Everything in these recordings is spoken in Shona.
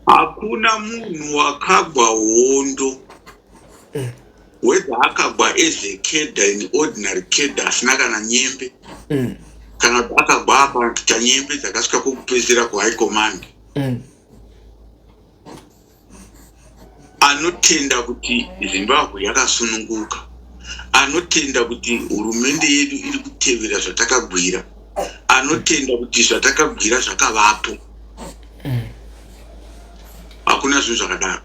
Hakuna munhu wakagwa hondo, whether akagwa as a cadre, in ordinary cadre asina kana nyembe, kana kuti akagwa akaita nyembe dzakasvika kwokupedzisira kuhigh command, anotenda kuti Zimbabwe yakasununguka, anotenda kuti hurumende yedu iri kutevera zvatakagwira, anotenda kuti zvatakagwira zvakavapo. Hakuna zvinhu zvakadaro.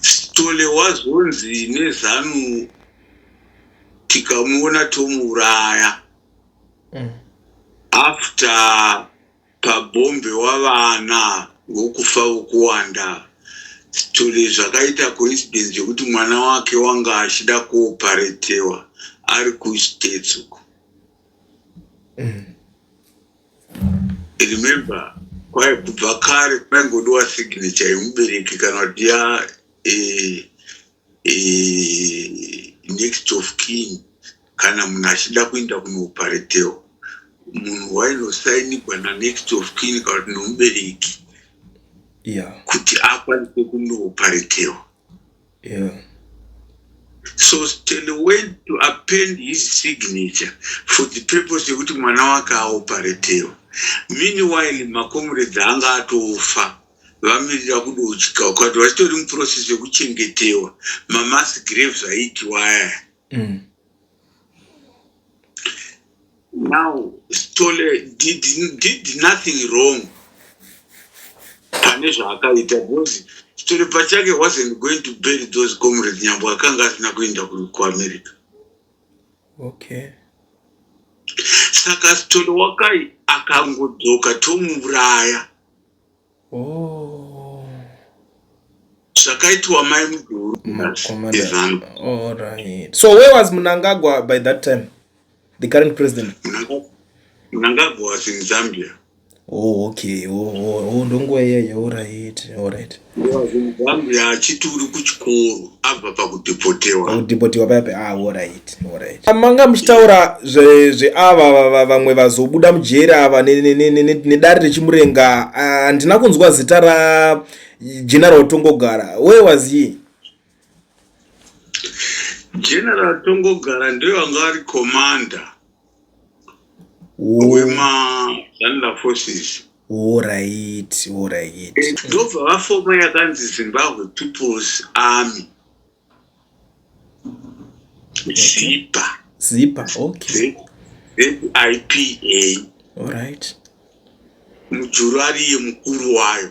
Sithole wazonzi neZanu tikamuona tomuuraya after pabhombe wavana vokufa vokuwanda. Sithole zvakaita coincidence yekuti mwana wake wanga achida kuoparetewa ari kuStates uko. Remember, kwai kubva kare kwaingodiwa signature yemubereki kana kuti ya next of kin. Kana munhu achida kuenda kunooparetewa, munhu wainosainigwa nanext of kin kana kuti nomubereki kuti akwanise kunooparetewa. So Sithole went to append his signature for the purpose yekuti mwana wake aoparetewa. Meanwhile, macomrades anga atofa vamirira kudotya ukati vachitori muprocess yekuchengetewa mamass graves aiitiwa aya. Now Sithole did nothing wrong pane zvaakaita, because Sithole pachake wasn't going to bury those comrades nyambo akanga asina kuenda kuAmerica. Saka Sithole wakai akangodzoka tomuuraya. Zvakaitwa mai Mujuru. Commander. EZanu. All right. So where was Mnangagwa by that time? The current president. Mnangagwa was in Zambia. Oh, okay. Oh, ndonguva iyeyo. All right. All right. He was in Zambia achiti uri kuchikoro abva pakudeportewa. Kudeportiwa paya paya. Ah, all right. All right. Manga muchitaura zveava vamwe vazobuda mujeri ava nedare reChimurenga. Ah, handina kunzwa zita ra General Tongogara. Where was he? General Tongogara ndiye wanga ari commander wemaZANLA forces. All right. All right. Ndobva vafoma yakanzi Zimbabwe People's Army, ZIPA. ZIPA. Okay. ZIPA. All right. Mujuru ariye mukuru wayo,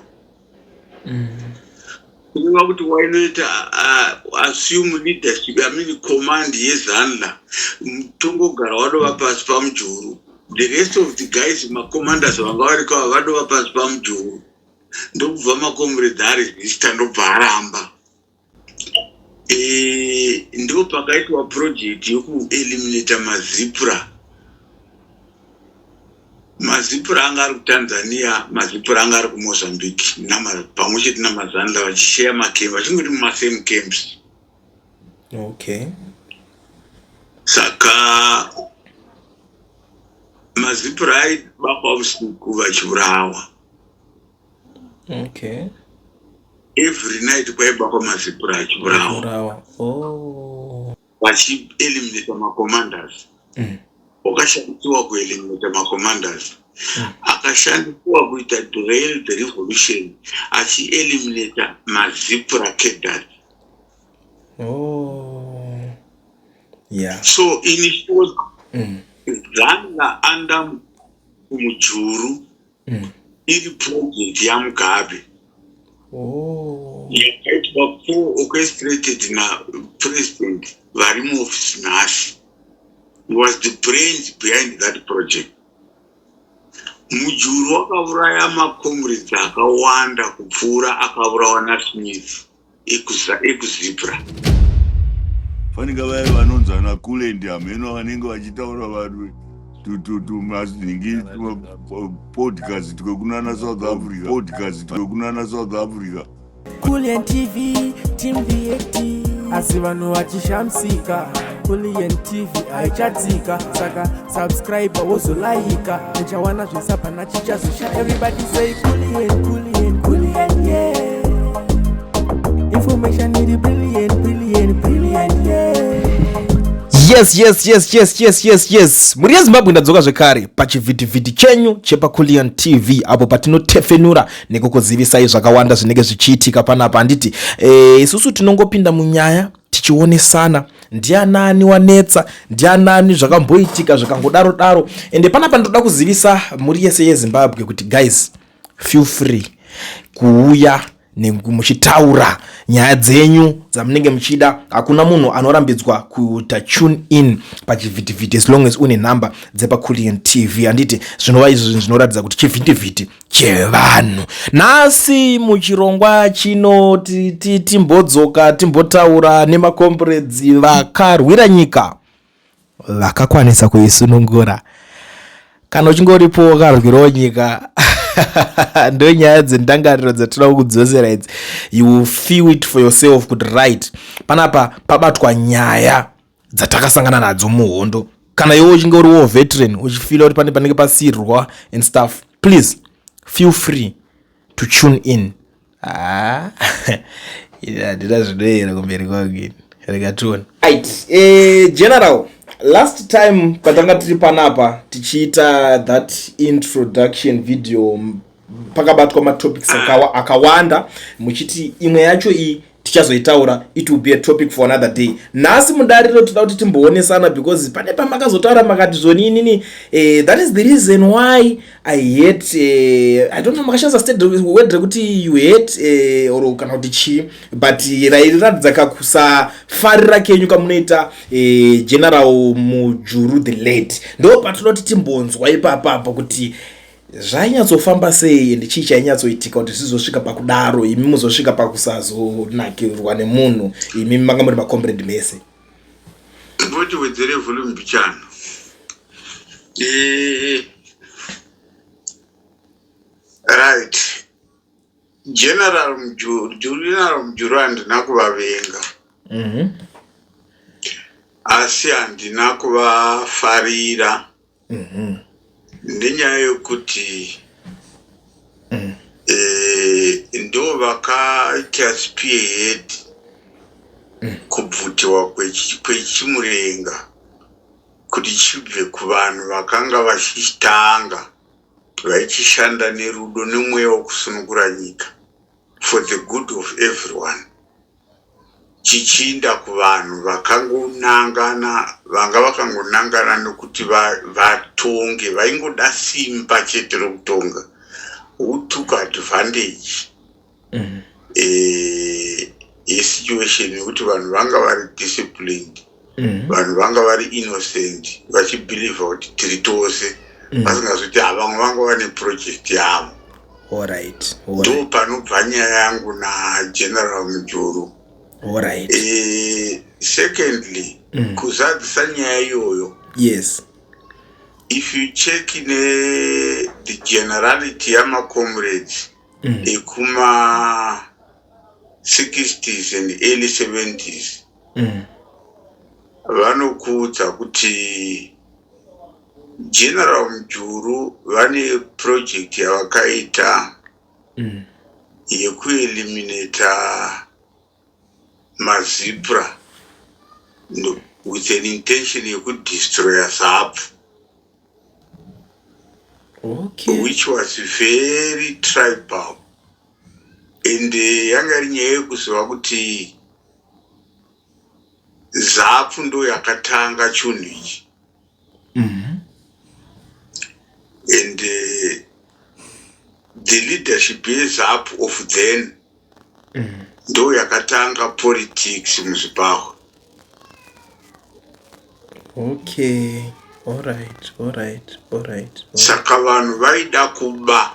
kureva kuti wainoita assume leadership, I mean command yeZANLA. Tongogara wadova pasi paMujuru, the rest of the guys, macommanders vanga variko ava, vadova pasi paMujuru. Ndokubva macomrades aresista, ndobva aramba. Ndo pakaitwa project yokueliminata maZIPRA. MaZIPRA anga ari kuTanzania, maZIPRA anga ari kuMozambique pamwe chete namaZANLA, vachisheya macamp, vachingori mumasame camps. Saka maZIPRA aibatwa usiku vachiurawa. Every night kwaibakwa maZIPRA achiurawa. Urawa. Oh. Vachieliminata macommanders. Wakashandisiwa kueliminata macommanders, akashandisiwa kuita derail the revolution achieliminata maZIPRA cadres. Oh. Yeah. So in short, ZANLA under Mujuru iri project yaMugabe yakaitwa co-orchestrated napresident vari muofisi nhasi. He was the brains behind that project. Mujuru wakauraya macomrades akawanda kupfuura akaurawa naSmith ekuZIPRA. Fanika vaya vanonzi ana Kulendi, hameno vanenge vachitaura vanhu tumazingi podcast twekunana South Africa, podcast twekunana South Africa. Kulian TV, Team VAT. Asi vanhu vachishamisika, Kulian TV haichatsika. Saka subscribe, wozolaika, uchawana zvese, hapana chichazosha. Everybody say Kulian, Kulian. Information iri brilliant, brilliant, brilliant, yeah. Yes, yes, yes, yes, yes, yes, yes. Mhuri yeZimbabwe, ndadzoka zvekare pachivhitivhiti chenyu chepaCulian TV, apo patinotefenura nekukuzivisai zvakawanda zvinenge zvichiitika panapa. Handiti isusu tinongopinda munyaya tichionesana ndianani wanetsa, ndianani, zvakamboitika zvikangodaro daro. Ende panapa ndoda kuzivisa mhuri yese yeZimbabwe kuti guys, feel free kuuya muchitaura nyaya dzenyu dzamunenge muchida. Hakuna munhu anorambidzwa kuita tune in pachivhitivhiti as long as une nhamba dzepaCulian TV, handiti? Zvinova izvi zvinoratidza kuti chivhitivhiti chevanhu. Nhasi muchirongwa chino timbodzoka timbotaura nemacomrades vakarwira nyika, vakakwanisa kuisunungura. Kana uchinge uripo wakarwirawo nyika, ndo nyaya dzendangariro dzatinoda kukudzosera idzi. You will feel it for yourself kuti right, panapa pabatwa nyaya dzatakasangana nadzo muhondo. Kana iwe uchinge uriwo veteran, uchifeela kuti pane panenge pasirwa and stuff, please feel free to tune in. Ah, handina zvinoyera kumberi kwangu ini, rega tione. Right, General, last time patanga tiri panapa tichiita that introduction video, pakabatwa matopics akawanda, muchiti imwe yacho iyi tichazoitaura, it will be a topic for another day. Nhasi mudariro toda kuti timboonesana, because pane pamakazotaura makati zvoni inini, that is the reason why I hate, I don't know, makashandisa state word rekuti you hate or kana kuti chii, but rairatidza kakusafarira kenyu kamunoita General Mujuru the late. Ndo patinoda kuti timbonzwa ipapapo kuti zvainyatsofamba sei ende chii chainyatsoitika kuti zvizosvika pakudaro, imi muzosvika pakusazonakirwa nemunhu, imi manga muri macomrade mese. Mboti wedzere volume mbichana. Right, General Mujuru, General Mujuru, handina kuvavenga, asi handina kuvafarira nenyaya yokuti ndo vakaita spearhead kubvutiwa kwechimurenga kuti chibve kuvanhu vakanga vachitanga vaichishanda nerudo nemweya wokusunungura nyika for the good of everyone, chichiinda kuvanhu vakangonangana, vanga vakangonangana nokuti vatonge, vaingoda simba chete rokutonga, who took advantage yesituation yekuti vanhu vanga vari disciplined, vanhu vanga vari innocent, vachibelieva kuti tiri tose, vasingazoti havamwe vanga vane project yavo. Ndo panobva nyaya yangu naGeneral Mujuru. Secondly, kuzadzisa nyaya iyoyo, if you check ne the generality yamacomrades ekuma 60s and early 70s, vanokuudza kuti General Mujuru vane project yavakaita yekueliminata maZIPRA, no, with an intention yekudestroya ZAPU, which was very tribal, and yanga iri nyaya yekuziva kuti ZAPU ndo yakatanga chinhu ichi, and the leadership yeZAPU of then ndo yakatanga politics muZimbabwe. Okay, all right. Saka vanhu vaida kuba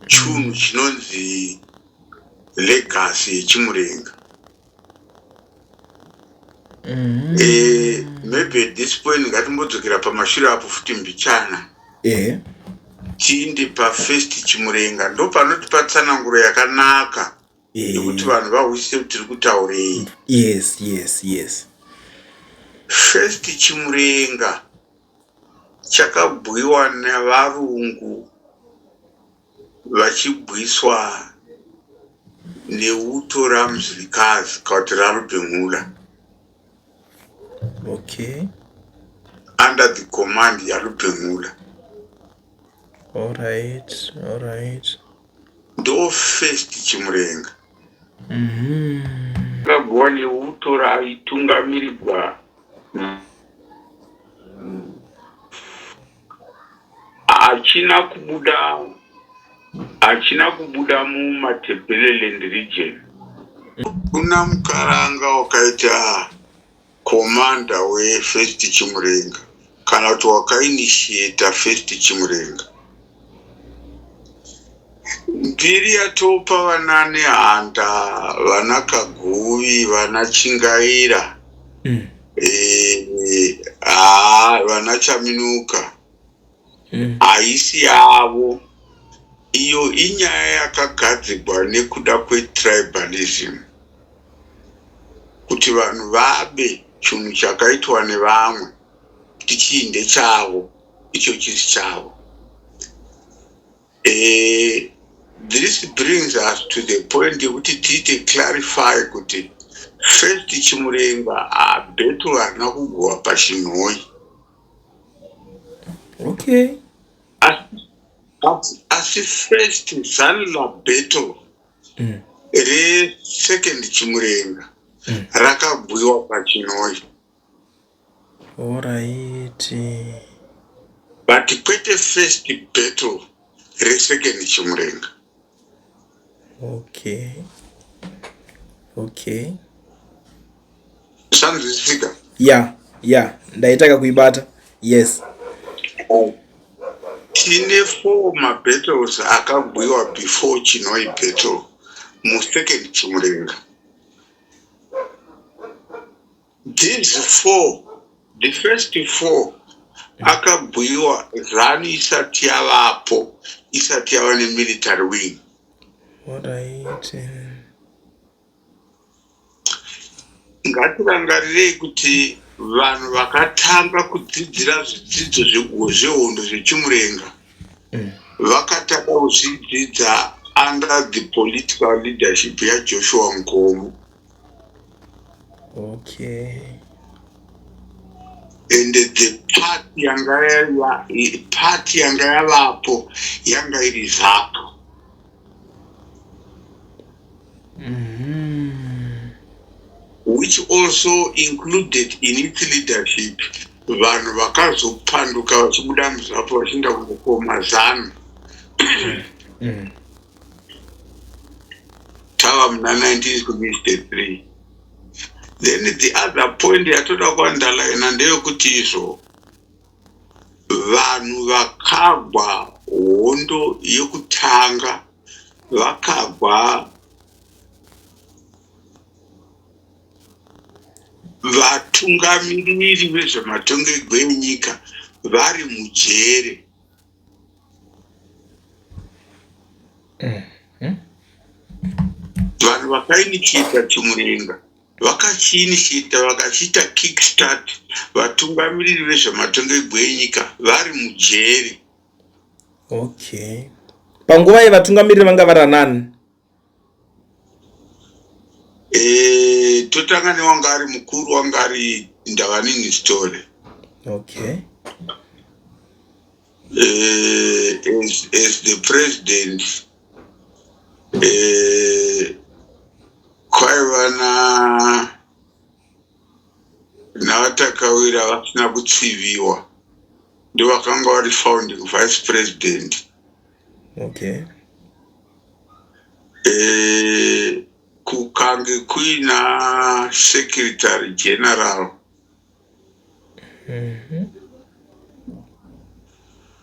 chinhu chinonzi legacy yechimurenga. Maybe at this point ngatimbodzokera pamashure apo futi mbichana, tiinde pafirst chimurenga, ndo panotipa tsananguro yakanaka yekuti vanhu vahwisise kuti tiri kutaurei. First chimurenga chakabwiwa nevarungu vachibwiswa. neuto raMzilikazi kana kuti raLubhengula. Okay. Under the command yaLubhengula. Alright, alright. Ndo first Chimurenga. Akagwa neuto raitungamirirwa hachina kubuda hachina kubuda muMatabeleland region. Kuna Mukaranga wakaita commander wefirst Chimurenga kana kuti wakainitiata first Chimurenga. Mbiri yatopa vana Nehanda, vana Kaguvi, vana Chingaira, haa vana Chaminuka haisi yavo. Iyo inyaya yakagadzirwa nekuda kwetribalism kuti vanhu vabe chinhu chakaitwa nevamwe kuti chii ndechavo icho chisi chavo. This brings us to the point yekuti tiite clarify kuti first Chimurenga battle harina kugova paChinhoyi. Asi first ZANLA battle resecond Chimurenga rakagwiwa paChinhoyi. But kwete first battle resecond Chimurenga. Zvanzwisisika? Ya, ndaitaka kuibata, yes. Tine four mabattles akagwiwa before Chinhoyi battle musecond Chimurenga. These four, the first four akagwiwa ZANU isati yavapo, isati yava nemilitary wing. Ngatirangarirei kuti vanhu vakatanga kudzidzira zvidzidzo zvehondo zveChimurenga vakatanga kuzvidzidza under the political leadership yaJoshua Nkomo. And the party yanga yavapo yanga iri ZAPU. Which also included in its leadership vanhu vakazopanduka vachibuda muZAPU vachienda kundokoma ZANU. Tava muna 1963. Then the other point yatoda kuunderline ndeyekuti izvo vanhu vakagwa hondo yekutanga vakagwa vatungamiriri vezvematongerwo enyika vari mujere. Vanhu vakainitiata Chimurenga vakachiinitiata, vakachiita kickstart vatungamiriri vezvematongerwo enyika vari mujere. Okay, panguva iyi vatungamiriri vanga vari anani? Totanga newanga ari mukuru, wanga ari Ndabaningi Sithole. As the president, kwaiva na navaTakawira vasina kutsiviwa, ndovakanga vari founding vice president. Kukange kuina secretary general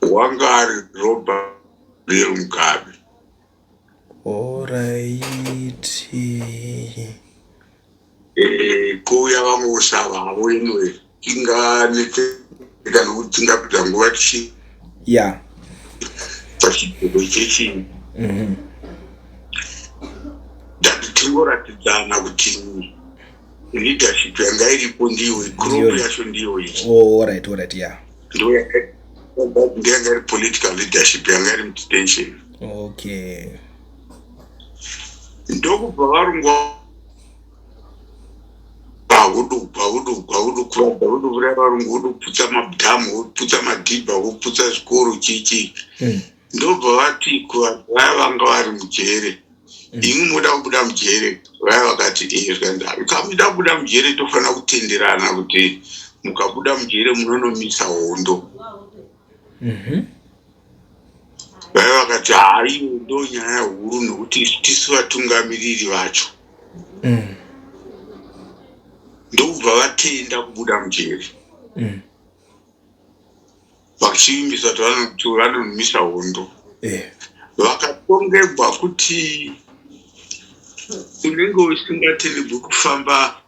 wanga ari Robert Bill Mugabe. Kuuya vamwe vosavavo. Anyway, tinganetseka nokuti tingapedza nguva tichi pachigero chechii. Ndati tingoratidzana kuti leadership yanga iripo ndiyo crop Ndiyo. yacho ndiyo iyi. Oh, alright, yeah. Ndo yanga iri political leadership yanga iri mudetention. Ndokubva varungu vahudugwa hudugwa hudukuvadza huduvuraya varungu huduputsa madhamu huduputsa madhibha huduputsa zvikoro chichi. Ndobva vati kuvanhu vaya vanga vari mujere, imwi moda kubuda mujere? Vaya vakati ee. Zvikanzi kamuda kubuda mujere, tofanira kutenderana kuti mukabuda mujere munonomisa hondo. Vaya vakati haiyo ndo nyaya huru, nokuti tisu vatungamiriri vacho. Ndokubva vatenda kubuda mujere, vachivimbisa kuti vanomisa hondo. Vakatongerwa kuti unenge usingatenderwi kufamba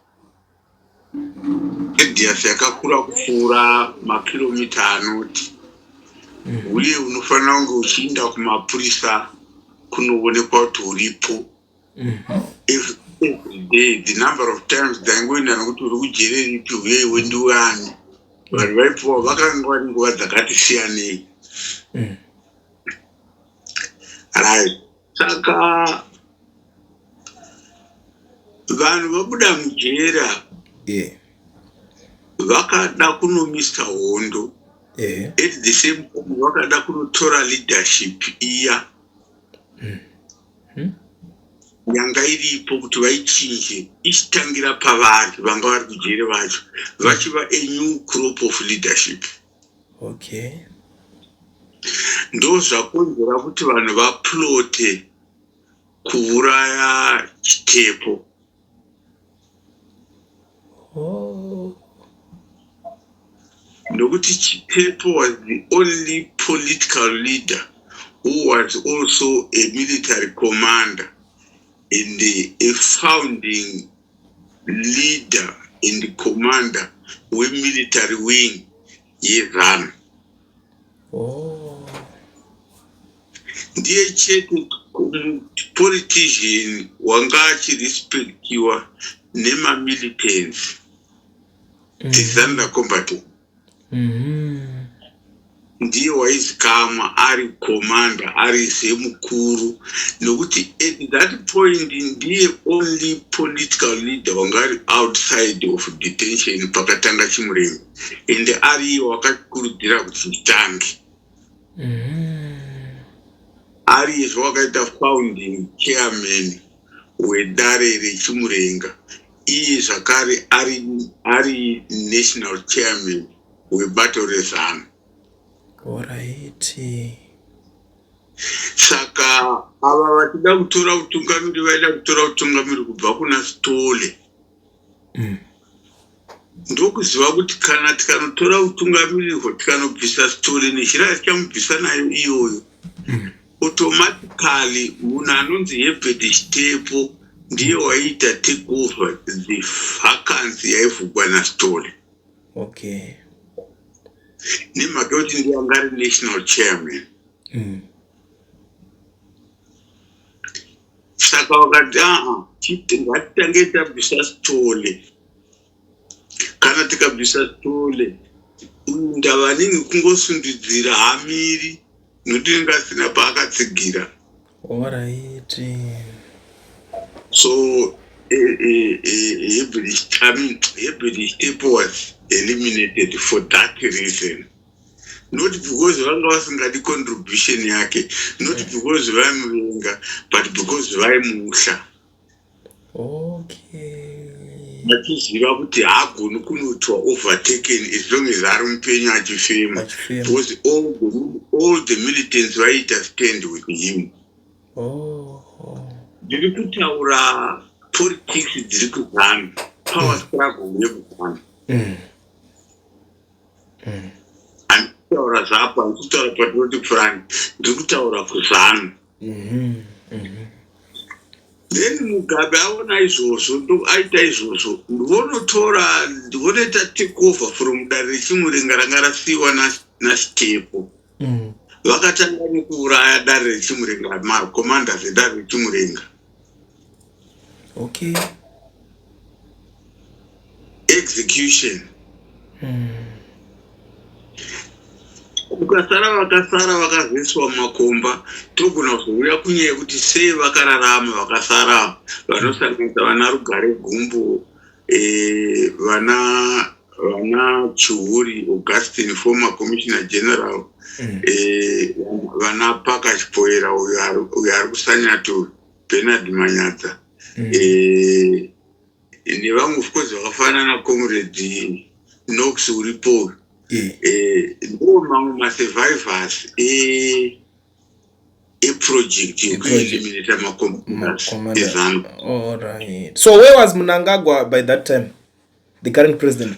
radius yakakura kupfuura makiromita anoti, uye unofanira kunge uchiinda kumapurisa kunoonekwa kuti uripo every day, the number of times dzaingoenda nokuti uri kujere ripi uye iwe ndiwe ani. Vanhu vaipuwa vakanga vari nguva dzakati siyanei. Right, saka vanhu vabuda mujera vakada kunomisa hondo. At the same time vakada kunotora leadership iya yanga iripo kuti vaichinje, ichitangira pavari vanga vari kujere vacho, vachiva a new crop of leadership. Ndo zvakonzera kuti vanhu vaplote kuuraya Chitepo. Nokuti Chitepo was the only political leader who was also a military commander and a founding leader and commander wemilitary wing yeZANU. Ndiye chete politician wanga achirespektiwa nemamilitants, the ZANLA combatant. Ndiye waizikamwa ari commander, ari zemukuru, nokuti at that point ndiye only political leader wanga ari outside of detention pakatanga Chimurenga, ende ari iye wakakurudzira kuti chitange. Ari izvo wakaita founding chairman wedare reChimurenga, iye zvakare ari national chairman webato reZANU. Saka ava vachida kutora utungamiri, vaida kutora utungamiri kubva kuna Sithole. Ndokuziva kuti kana tikanotora utungamiri, tikanobvisa Sithole nenzira yatichamubvisa nayo iyoyo, automatically munhu anonzi Herbert Chitepo ndiye waiita take over the vacancy yaivhugwa naSithole. Nemhaka yekuti ndiye anga ari national chairman. Saka vakati, aa, ngatitange tabvisa Sithole. Kana tikabvisa Sithole, uyu Ndabaningi kungosundidzira, hamiri nokuti inenge asina paakatsigira. So I mean, Herbert Chitepo was eliminated for that reason, not because vanga vasingadi contribution yake, not because vaimuvenga, but because vaimuhla, vachiziva kuti haagoni kunoitwa overtaken as long as ari mupenyu achifema. Achifema. Because all the militants vaiita stand with him. Ndiri kutaura politics dziri kuZANU, power struggle yekuZANU. Handisi kutaura zvapo, handisi kutaura Patriotic Front, ndiri kutaura kuZANU. Then Mugabe aona izvozvo, aita izvozvo, vonotora, vonoita take over from dare reChimurenga ranga rasiyiwa naChitepo. Vakatanga nekuuraya dare reChimurenga, macommanders edare reChimurenga. Execution. Kukasara vakasara vakazoiswa mumakomba, togona kuzouya kunyaya yekuti sei vakararama vakasara, vanosanganisa vana Rugare Gumbo, vana Chihuri Augustine, former commissioner general, vana Paka Chipoera, uyo ari kuSanyatwe, Bernard Manyatsa, nevamwe of course vakafanana naComrade Knox uripo. Ndo mamwe masurvivors eproject yekueliminata macommanders eZANU. All right. So where was Mnangagwa by that time? The current president?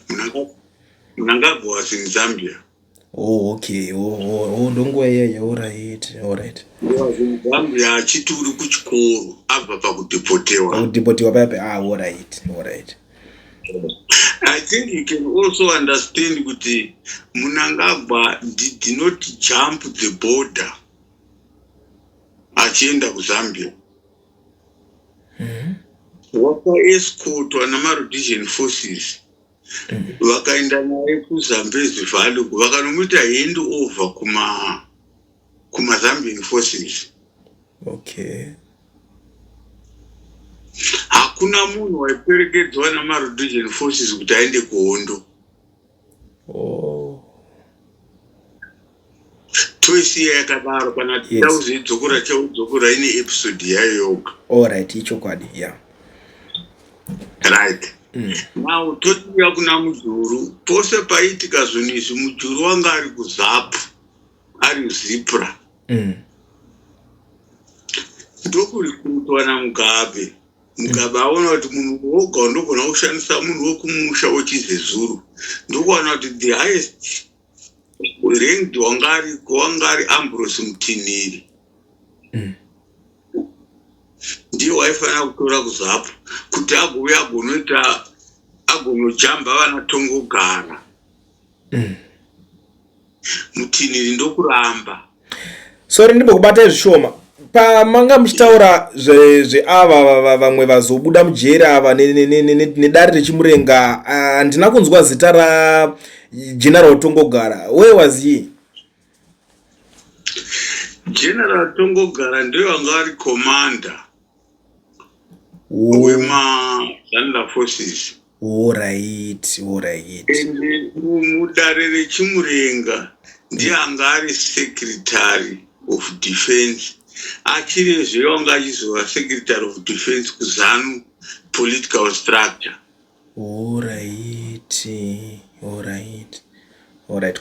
Mnangagwa was in Zambia. Oh, okay. Oh, ndonguva iyeyo. All right. Was in Zambia achiti uri kuchikoro, abva pakudeportewa. Pakudeportiwa paya pa. Ah, all right. I think you can also understand kuti Mnangagwa did not jump the border achienda kuZambia. Wakaescortwa namaRhodesian forces, vakaenda naye kuZambezi Valley, vakanomuita hand over kumaZambian forces. Hakuna munhu waiperekedzwa namaRhodesian forces kuti aende kuhondo. Toisiya yakadaro kana tauzoidzokora, chaudzokora ine episode yayo yoga. All right, ichokwadi. Yeah. Right. Now totiuya kuna Mujuru. Pose paiitika zvinhu izvi, Mujuru wanga ari kuZAPU, ari ZIPRA. Ndokurecruitwa naMugabe. Mugabe aona kuti munhu woga undogona kushandisa munhu wekumusha wechiZezuru. Ndokuwana kuti the highest ranked wanga ariko wanga ari Ambrose Mutinhiri. Ndiye waifanira kutora kuZAPU kuti agouya agonoita, agonojamba vana Tongogara. Mutinhiri ndokuramba. Sorry, ndimbokubatai zvishoma. Pamanga muchitaura zveava vamwe vazobuda mujeri ava nedare reChimurenga, handina kunzwa zita raGeneral Tongogara. Where was he? General Tongogara ndiye wanga ari commander wemaZANLA forces. All right. Ende mudare reChimurenga ndiye anga ari secretary of defense. Achirezve wanga achizova secretary of defense kuZANU political structure. All right,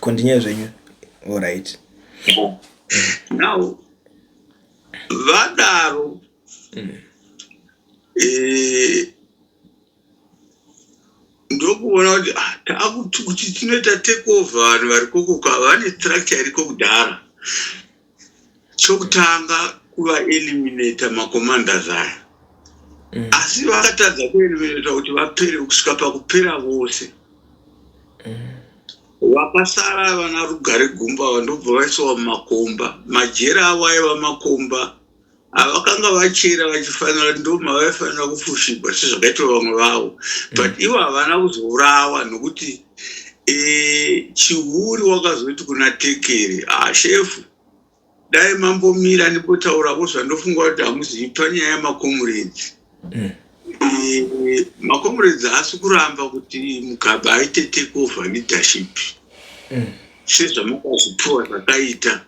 continue zvenyu. All right. Now vadaro, ndokuona kuti ah, taakuti kuti tinoita take over vanhu vari kokoka vane structure iriko kudhara. Chokutanga kuvaeliminata macommanders aya. Asi vakatadza kueliminata kuti vapere kusvika pakupera vose. Vakasara vana Rugare Gumba vandobva vaiswa mumakomba. Majeri avo aiva makomba avakanga vachera, vachifanira ndo mavaifanira kufushigwa sezvakaitwa vamwe vavo, but ivo havana kuzourawa nokuti Chihuri wakazoti kuna Tekere, "Ah, shefu, dai mambomira ndimbotaurako zvandofunga kuti hamuzivi panyaya yamacomrades. Macomrades haasi kuramba kuti Mugabe aite take over leadership sezvamakazvipiwa zvakaita.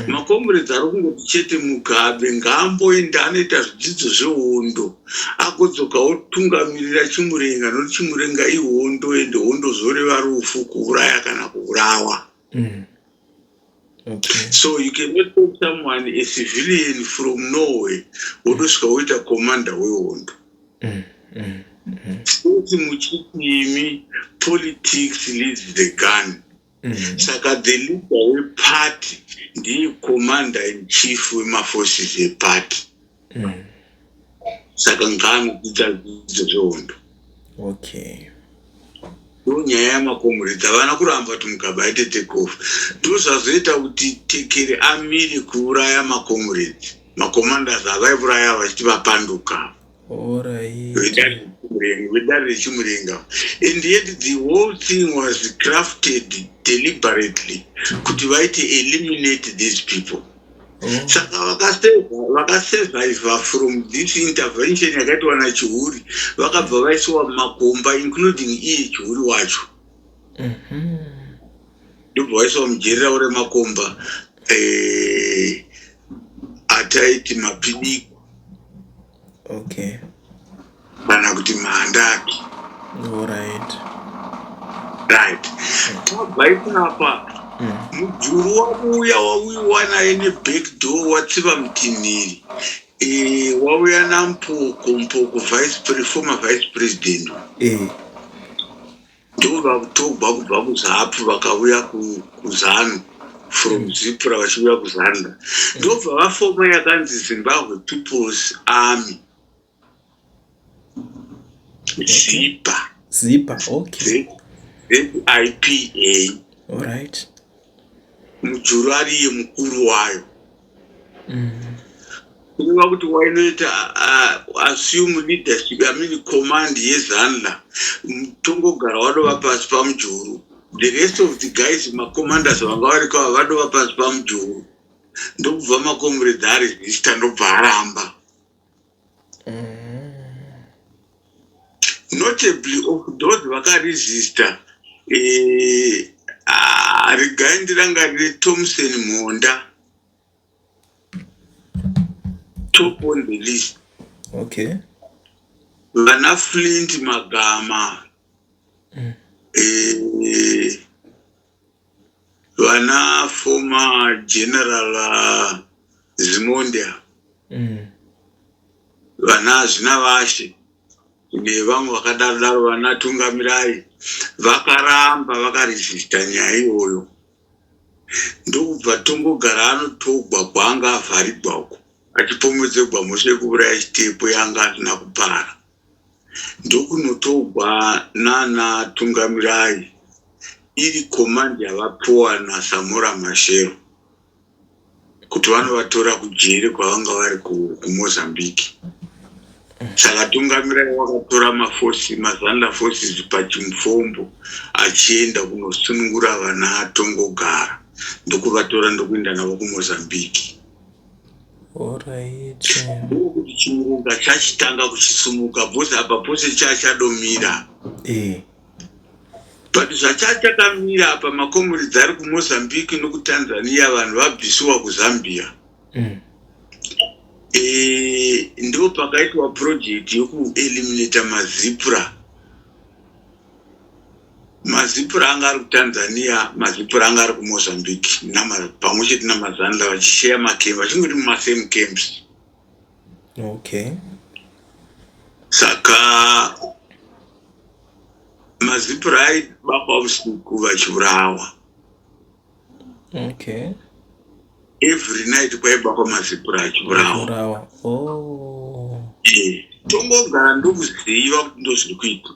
Macomrades ari kungoti chete Mugabe ngaamboenda anoita zvidzidzo zvehondo, agodzoka otungamirira Chimurenga, nokuti Chimurenga ihondo, ende hondo zvoreva rufu, kuuraya kana kuurawa. So you cannot take someone, a civilian from nowhere, wotosvika woita commander wehondo." Kuti muchiti imi politics leads the gun. Saka the leader weparty ndiye commander in chief wemaforces eparty. Saka ngaanodzidza zvidzidzo zvehondo. Ndo nyaya yamacomrades. Havana kuramba kuti Mugabe aite take off. Ndo zvazoita kuti Tekere amire kuuraya macomrades, macommanders avaiuraya vachiti vapanduka. Vedare reChimurenga. And yet the whole thing was crafted deliberately kuti vaite eliminate these people. Oh. Saka vakasurviva from this intervention yakaitwa naChihuri, vakabva vaisiwa mumakomba, including iye Chihuri wacho. Ndobva vaisiwa mujeri ravo remakomba, ataiti mapidiko kana kuti mahandaki. Right, tabva ipapa, Mujuru wauya, wauyiwa naye neback door, watsiva mutinhiri. Wauya naMpoko, Mpoko former vice president. Ndovakutogwa kubva kuZAPU, vakauya kuZANU from ZIPRA vachiuya kuZANLA, ndobva vafoma yakanzi Zimbabwe People's Army, ZIPA. ZIPA, okay. ZIPA. Mujuru ariye mukuru wayo. Kureva kuti wainoita assume leadership, I mean command yeZANLA. Tongogara wadova pasi paMujuru. The rest of the guys, macommanders vanga variko ava, vadova pasi paMujuru. Ndokubva macomrades aresista, ndobva aramba. Notably of those vakaresista, regai ndirangarire, Thompson Mhonda, top on the list. Vana Flint Magama, vana former General Zimondia, vana Zvinavashe nevamwe vakadaro daro, vana Tungamirai, vakaramba, vakaresista nyaya iyoyo. Ndokubva Tongogara anotogwa kwaanga avharigwa uko, achipomedzegwa mhosva yekuuraya Chitepo yanga asina kupara. Ndokunotogwa nana Tungamirai iri command yavapuwa naSamora Machel kuti vanovatora kujeri kwavanga vari kuMozambique. Saka Tungamirai wakatora maforces, maZANLA forces pachimufombo, achienda kunosunungura vana Tongogara, ndokuvatora, ndokuenda navo kuMozambique. Ndokuti Chimurenga chachitanga kuchisumuka, because apa pose chachadomira. But zvachachakamira apa, macomrades ari kuMozambique nokuTanzania, vanhu vabvisiwa kuZambia. Ndo pakaitwa project yekueliminata maZIPRA. MaZIPRA anga ari kuTanzania, maZIPRA anga ari kuMozambique, pamwe chete namaZANLA, vachisheya macamp, vachingori mumasame camps. Saka maZIPRA aibatwa usiku vachiurawa. Every night kwaibatwa maZIPRA achiurawa. Urawa. Oh. Tongogara ndokuziva kuti ndozviri kuitika.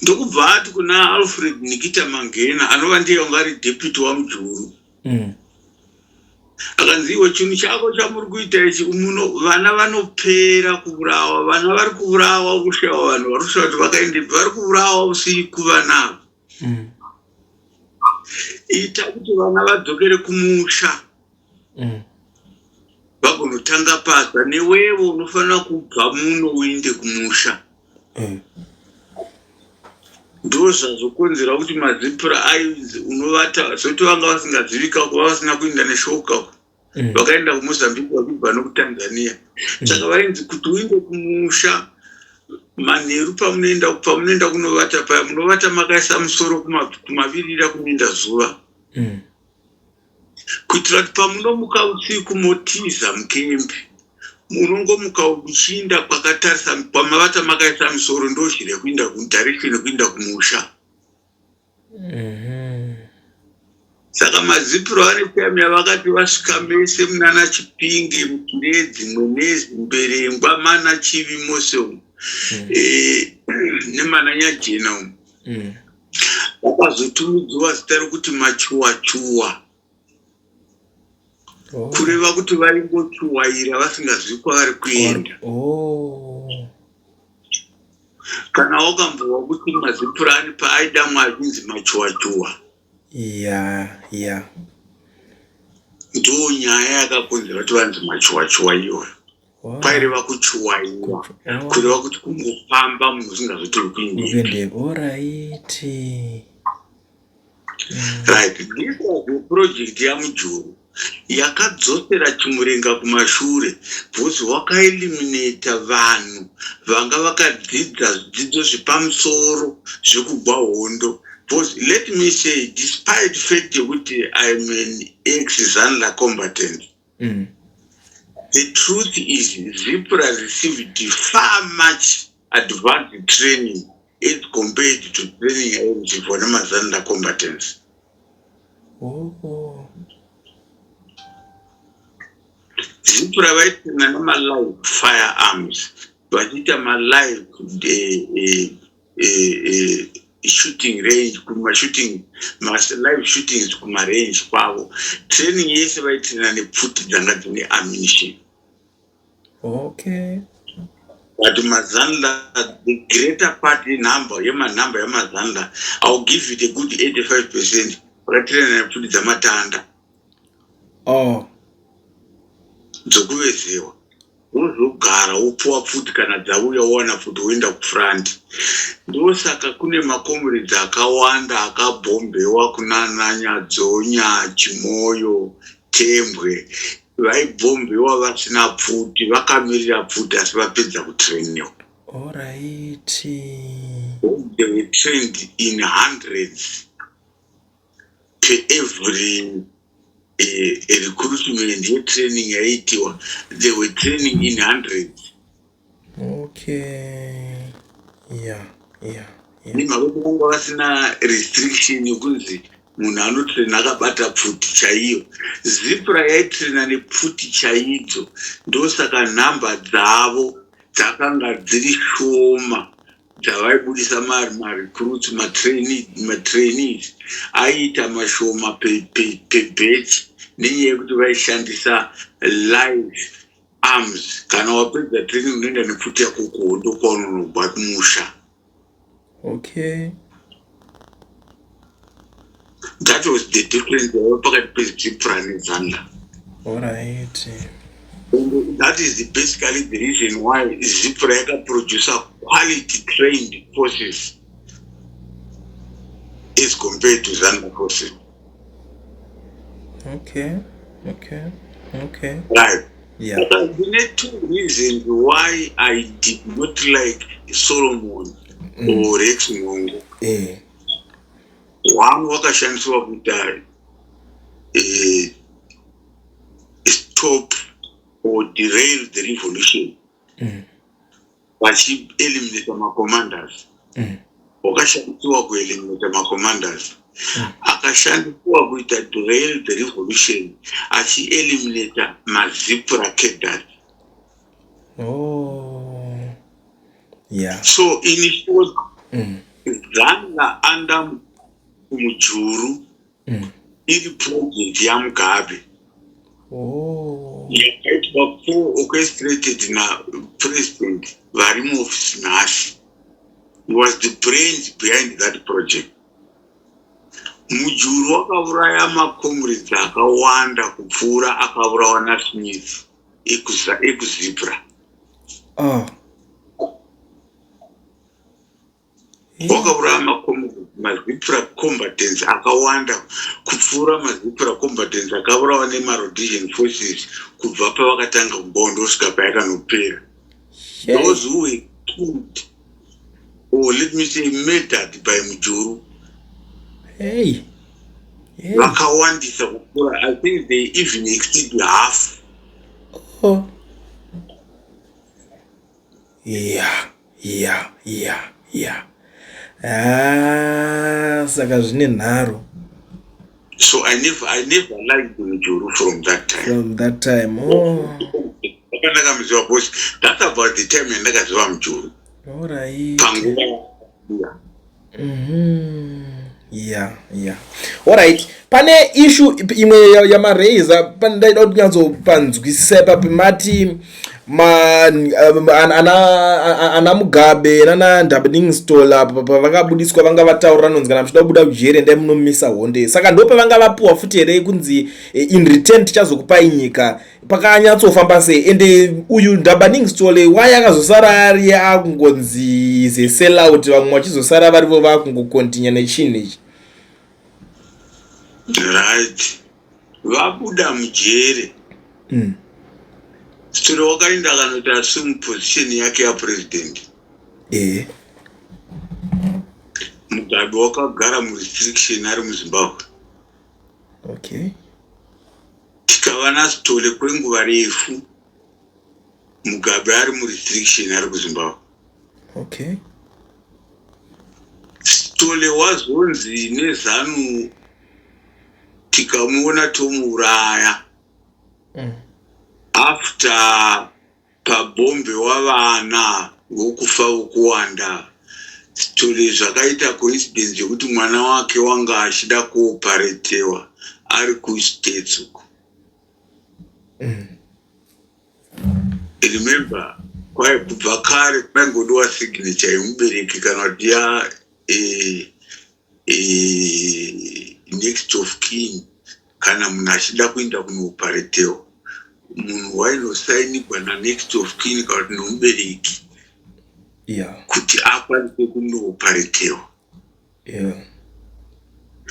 Ndokubva ati kuna Alfred Nikita Mangena, anova ndiye wanga ari deputy waMujuru, akanzi, "Iwe, chinhu chako chamuri kuita ichi muno, vana vanopera kuurawa, vana vari kuurawa, kushawa vanhu vari kushawa kuti vakaendepi, vari kuurawa usiku vanavo. Ita kuti vana vadzokere kumusha, vagonotanga pasa. Newevo unofanira kubva muno uinde kumusha." Ndo zvazokonzera kuti maZIPRA ainzi unovata sekuti vanga vasingazivika kuva vasina kuinda neshoka uko. Vakaenda kuMozambique vachibva nokuTanzania. Saka vainzi kuti uinde kumusha manheru, pamunoenda kunovata paya, munovata makaisa musoro kumavirira kunoenda zuva, kuitira kuti pamunomuka usiku motiza mucamp, munongomuka uchiinda kwakatarisa kwamavata makaisa musoro, ndozhira yekuinda kudirection yekuinda kumusha. Saka maZIPRA ane time yavakati vasvika mese munana Chipinge, Muchiredzi, Mwenezi, Mberengwa, mana Chivi mose umu, nemana Nyajena umu, vakazotumidziwa zita rekuti machuwachuwa. Oh. Kureva kuti vaingochuwaira vasingazivi kwavari kuenda. Oh. Kana wakambowa kuti mazipurani paaidamwa achinzi machuwachuwa. Yeah. Ndo nyaya yakakonzera kuti vanzi machuwachuwa iyoyo. Wow. Kwaireva kuchuwaiwa. Oh. Kureva kuti kungofamba munhu usingazoti uri kuindepi. Kuendepi. Alright. Right. This was the project yaMujuru yakadzosera Chimurenga kumashure because wakaeliminata vanhu vanga vakadzidza zvidzidzo zvepamusoro zvekugwa hondo. Because let me say, despite fact yekuti I'm an ex-Zanla combatant, the truth is ZIPRA received far much advanced training as compared to training yaireceivewa nemaZanla combatants. Oh. ZIPRA vaitraina nemalive firearms, vachiita malive shooting range, kumashooting, live shootings kumarange kwavo. Training yese vaitraina nepfuti dzanga dzine ammunition. But maZanla, the greater part yenhamba yemanhamba yamaZanla, I'll give it a good 85%, vakatraina nepfuti dzamatanda dzokuvezewa. Wozogara wopuwa pfuti, kana dzauya wowana pfuti, woenda kufront. Ndosaka kune macomrades akawanda akabhombewa kunana Nyadzonya, Chimoyo, Tembwe, vaibhombewa vasina pfuti, vakamirira pfuti asi vapedza kutrainiwa. They were trained in hundreds per every recruitment yetraining yaiitiwa. They were training in hundreds. Nemhaka yekuti vanga vasina restriction yekunzi munhu anotraina akabata pfuti chaiyo. ZIPRA yaitraina nepfuti chaidzo, ndosaka nhamba dzavo dzakanga dziri shoma dzavaibudisa marecruits, matrainees aiita mashoma pebatch, nenyaya yekuti vaishandisa live arms. Kana wapedza training, unoenda nepfuti yako kuhondo kwaunonobva kumusha. That was the difference yaiva pakati peZIPRA neZanla. That is basically the reason why ZIPRA yakaproducer quality trained forces as compared to ZANLA forces. Right. But there are two reasons why I did not like Solomon or Rex Ngongo. One, wakashandiswa kuita stop or derail the revolution, vachieliminata macommanders. Wakashandisiwa kueliminata macommanders, akashandisiwa kuita derail the revolution achieliminata maZIPRA cadres. So in short, ZANLA under Mujuru iri project yaMugabe yakaitwa co-orchestrated napresident vari muofisi nhasi. He was the brains behind that project. Mujuru wakauraya macomrades akawanda kupfuura akaurawa naSmith ekuZIPRA. Wakauraya maZIPRA combatants akawanda kupfuura maZIPRA combatants akaurawa nemaRhodesian forces kubva pavakatanga kubondo kusvika payakanopera. Those who were killed, or let me say murdered by Mujuru, vakawandisa kupfuura. I think they even exceed half. Oh. Yeah. Ah, saka zvine nharo. So I never liked Mujuru from that time. From that time. Oh. Ndakamuziva because that's about the time yandakaziva Mujuru. Panguva, yeah. Yeah, yeah. Alright. Pane issue imwe yamaraiser pandaida kuti nyatsopanzwisisa ipapo mati ma ana ana Mugabe nana Ndabningstol apa pavakabudiswa vanga vataurira nonzi kana muchida kubuda kujeri endai munomisa honde saka ndo pavanga vapuwa futi here kunzi eh, in return tichazokupai nyika pakanyatsofamba sei ende uyu Ndabaningi Sithole why akazosara ari akungonzi is a sellout vamwe vachizosara varivo vakungokontinya nechinhu ichi? Right, vabuda mujere. Sithole wakaenda akanoti assume position yake yapresident. Mugabe wakagara murestriction ari muZimbabwe. Tikava naSithole kwenguva refu, Mugabe ari murestriction ari kuZimbabwe. Sithole wazonzi neZanu tikamuona tomuuraya. After pabhombe wavana vokufa vokuwanda, Sithole zvakaita coincidence yekuti mwana wake wanga achida kuoparetewa ari kuStates uko. Remember, kwai kubva kare kwaingodiwa signature yemubereki kana kuti ya next of kin kana munhu achida kuenda kunooparetewa, munhu wainosainigwa nanext of kin kana kuti nomubereki kuti akwanise kunooparetewa.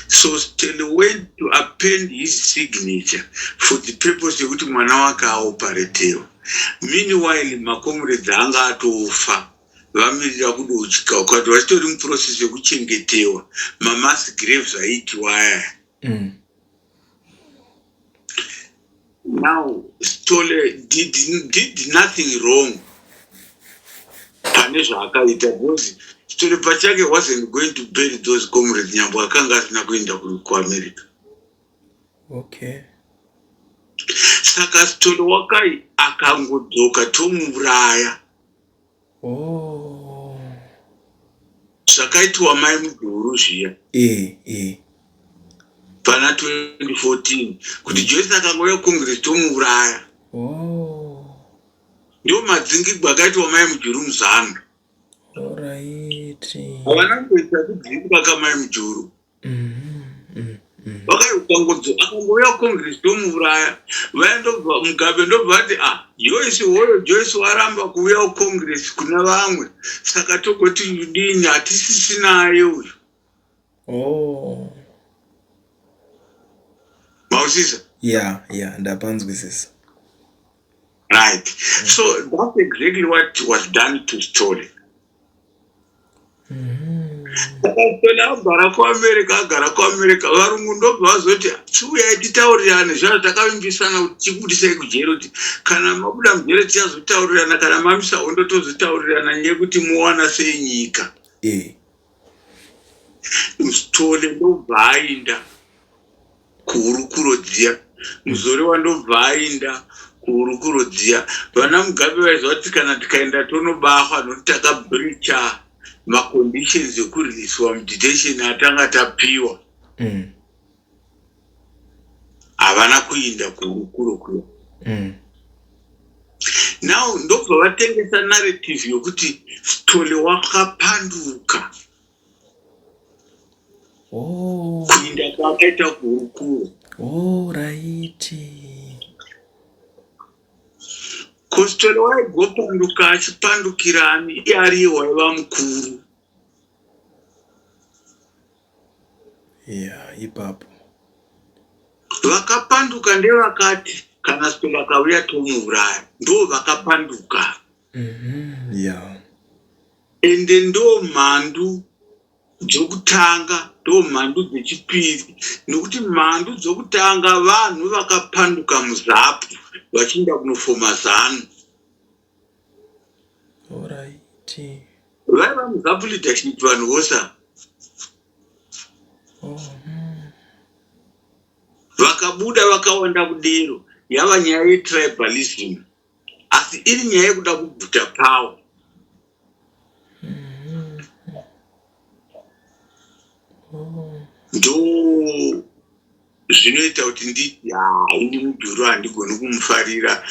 So Sithole went to append his signature for the purpose yekuti mwana wake aoparetewa. Meanwhile macomrades anga atofa vamirira kudotyika ukati vachitori muprocess yekuchengetewa mamass graves aiitiwa aya. Now Sithole did nothing wrong pane zvaakaita because Sithole pachake wasn't going to bury those comrades nyambo akanga asina kuenda kuAmerica. Saka Sithole wakai akangodzoka tomuuraya. Zvakaitwa mai Mujuru zviya. Pana 2014 kuti Joyce akangouya kuCongress tomuuraya. Ndo madzingigwa akaitwa mai Mujuru muZanu. Havana kumboita kudzinga kamai Mujuru. Vakaiukangodzo akangouya kuCongress tomuuraya. Vaya ndobva Mugabe ndobva vati ah Joyce hoyo Joyce waramba kuuya kuCongress kuna vamwe saka togoti dini hatisisinaye uyu. Mausisa? Yeah, ndapanzwisisa. Right. So that's exactly what was done to Sithole. Saka Sithole agara kuAmerica, agara kuAmerica, varungu ndobva vazoti chiuyai titaurirane zvazvo takavimbisana kuti tibudisei kujeri kuti kana mabuda mujeri tichazotaurirana kana mamisa hondo tozotaurirana nyaya yekuti muwana sei nyika. Sithole ndobva aenda kuhurukuro dziya, Muzorewa ndobva aenda kuhurukuro dziya. Vana Mugabe vaiziva kuti kana tikaenda tonobahwa nokuti takabreacha maconditions ekureleaswa mudetention atanga tapiwa. Havana kuinda kuhurukuro kuya. Now ndobva vatengesa narrative yokuti Sithole wakapanduka. Kuinda kwakaita kuhurukuro. Ko Sithole waigopanduka achipandukirani iye ariye waiva mukuru. Yeah, ipapo. Vakapanduka ndevakati kana Sithole akauya tomuuraya. Ndo vakapanduka. Ende ndo mhandu dzokutanga, ndo mhandu dzechipiri. Nokuti mhandu dzokutanga vanhu vakapanduka muZAPU vachienda kunofoma ZANU. Vaiva muZAPU leadership vanhu vose ava. Vakabuda vakawanda kudero yava nyaya yetribalism asi iri nyaya yekuda kubvuta power. Ndo zvinoita kuti nditi haa ini Mujuru handigoni kumufarira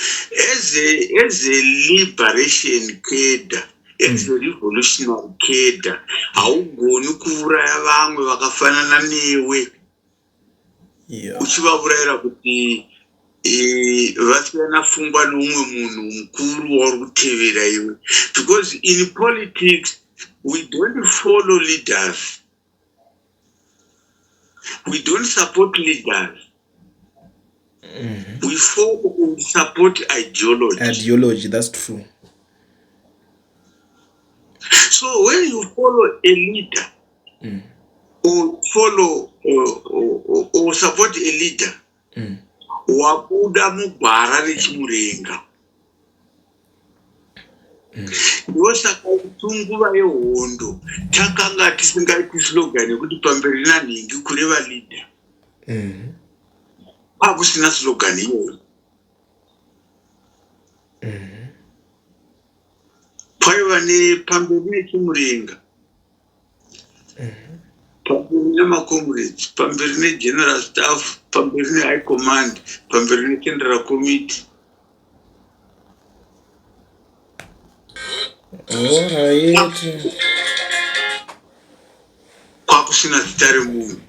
as a, as a liberation cadre, as a revolutionary cadre, haugoni kuuraya vamwe vakafanana newe uchivaurayira kuti vasiyana pfungwa neumwe munhu mukuru wauri kutevera iwe, because in politics we don't follow leaders, we don't support leaders, we follow and support ideology. Ideology, that's true. So when you follow a leader or follow or support a leader, wabuda mugwara rechimurenga. Ndosaka isu nguva yehondo takanga tisingaiti slogan yekuti pamberi nanhingi, kureva leader. Kwakusina slogan iyoyo. Kwaiva nepamberi nechimurenga, pamberi nemacomrades, pamberi negeneral staff, pamberi nehigh command, pamberi necentral committee. Alright. Kwakusina zita remunhu,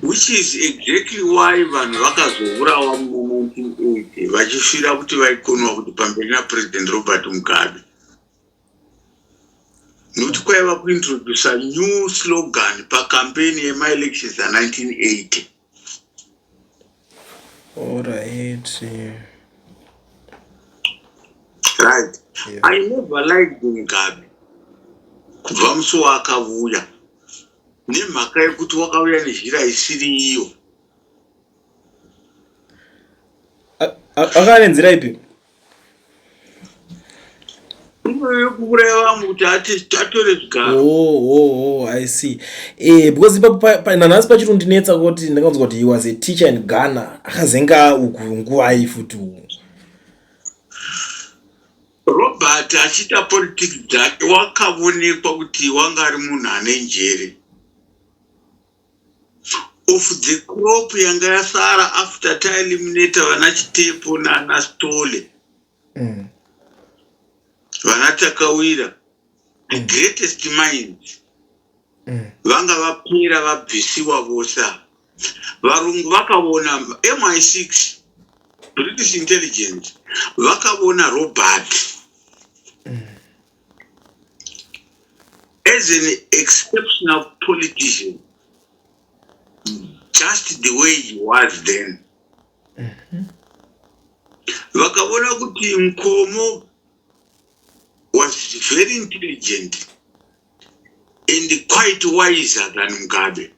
which is exactly why vanhu vakazourawa muna 1980 vachifira kuti vaikonwa kuti pamberi naPresident Robert Mugabe, nokuti kwaiva kuintrodusa new slogan pacampaign yemaelections a1980. Right. I never liked Mugabe kubva musi waakavuya, nemhaka yekuti wakauya nezhira isiri iyo. Akava nenzira ipi? Iyoyo yekuuraya vamwe kuti atore zvigaro. Oh, I see. Because ipapo nanhasi pachiri kundinetsa kuti ndakanzwa kuti he was a teacher in Ghana, akazenga uku nguvai futi uku? Robert achiita politics dzake wakavonekwa kuti wanga ari munhu ane njere. Of the crop yanga yasara after taeliminata vana Chitepo nana Stole, vana Takawira, the greatest minds vanga vapera vabvisiwa vose ava. Varungu vakaona, MI6, British intelligence vakavona Robert as an exceptional politician, just the way he was then. Vakavona kuti Nkomo was very intelligent and quite wiser than Mugabe.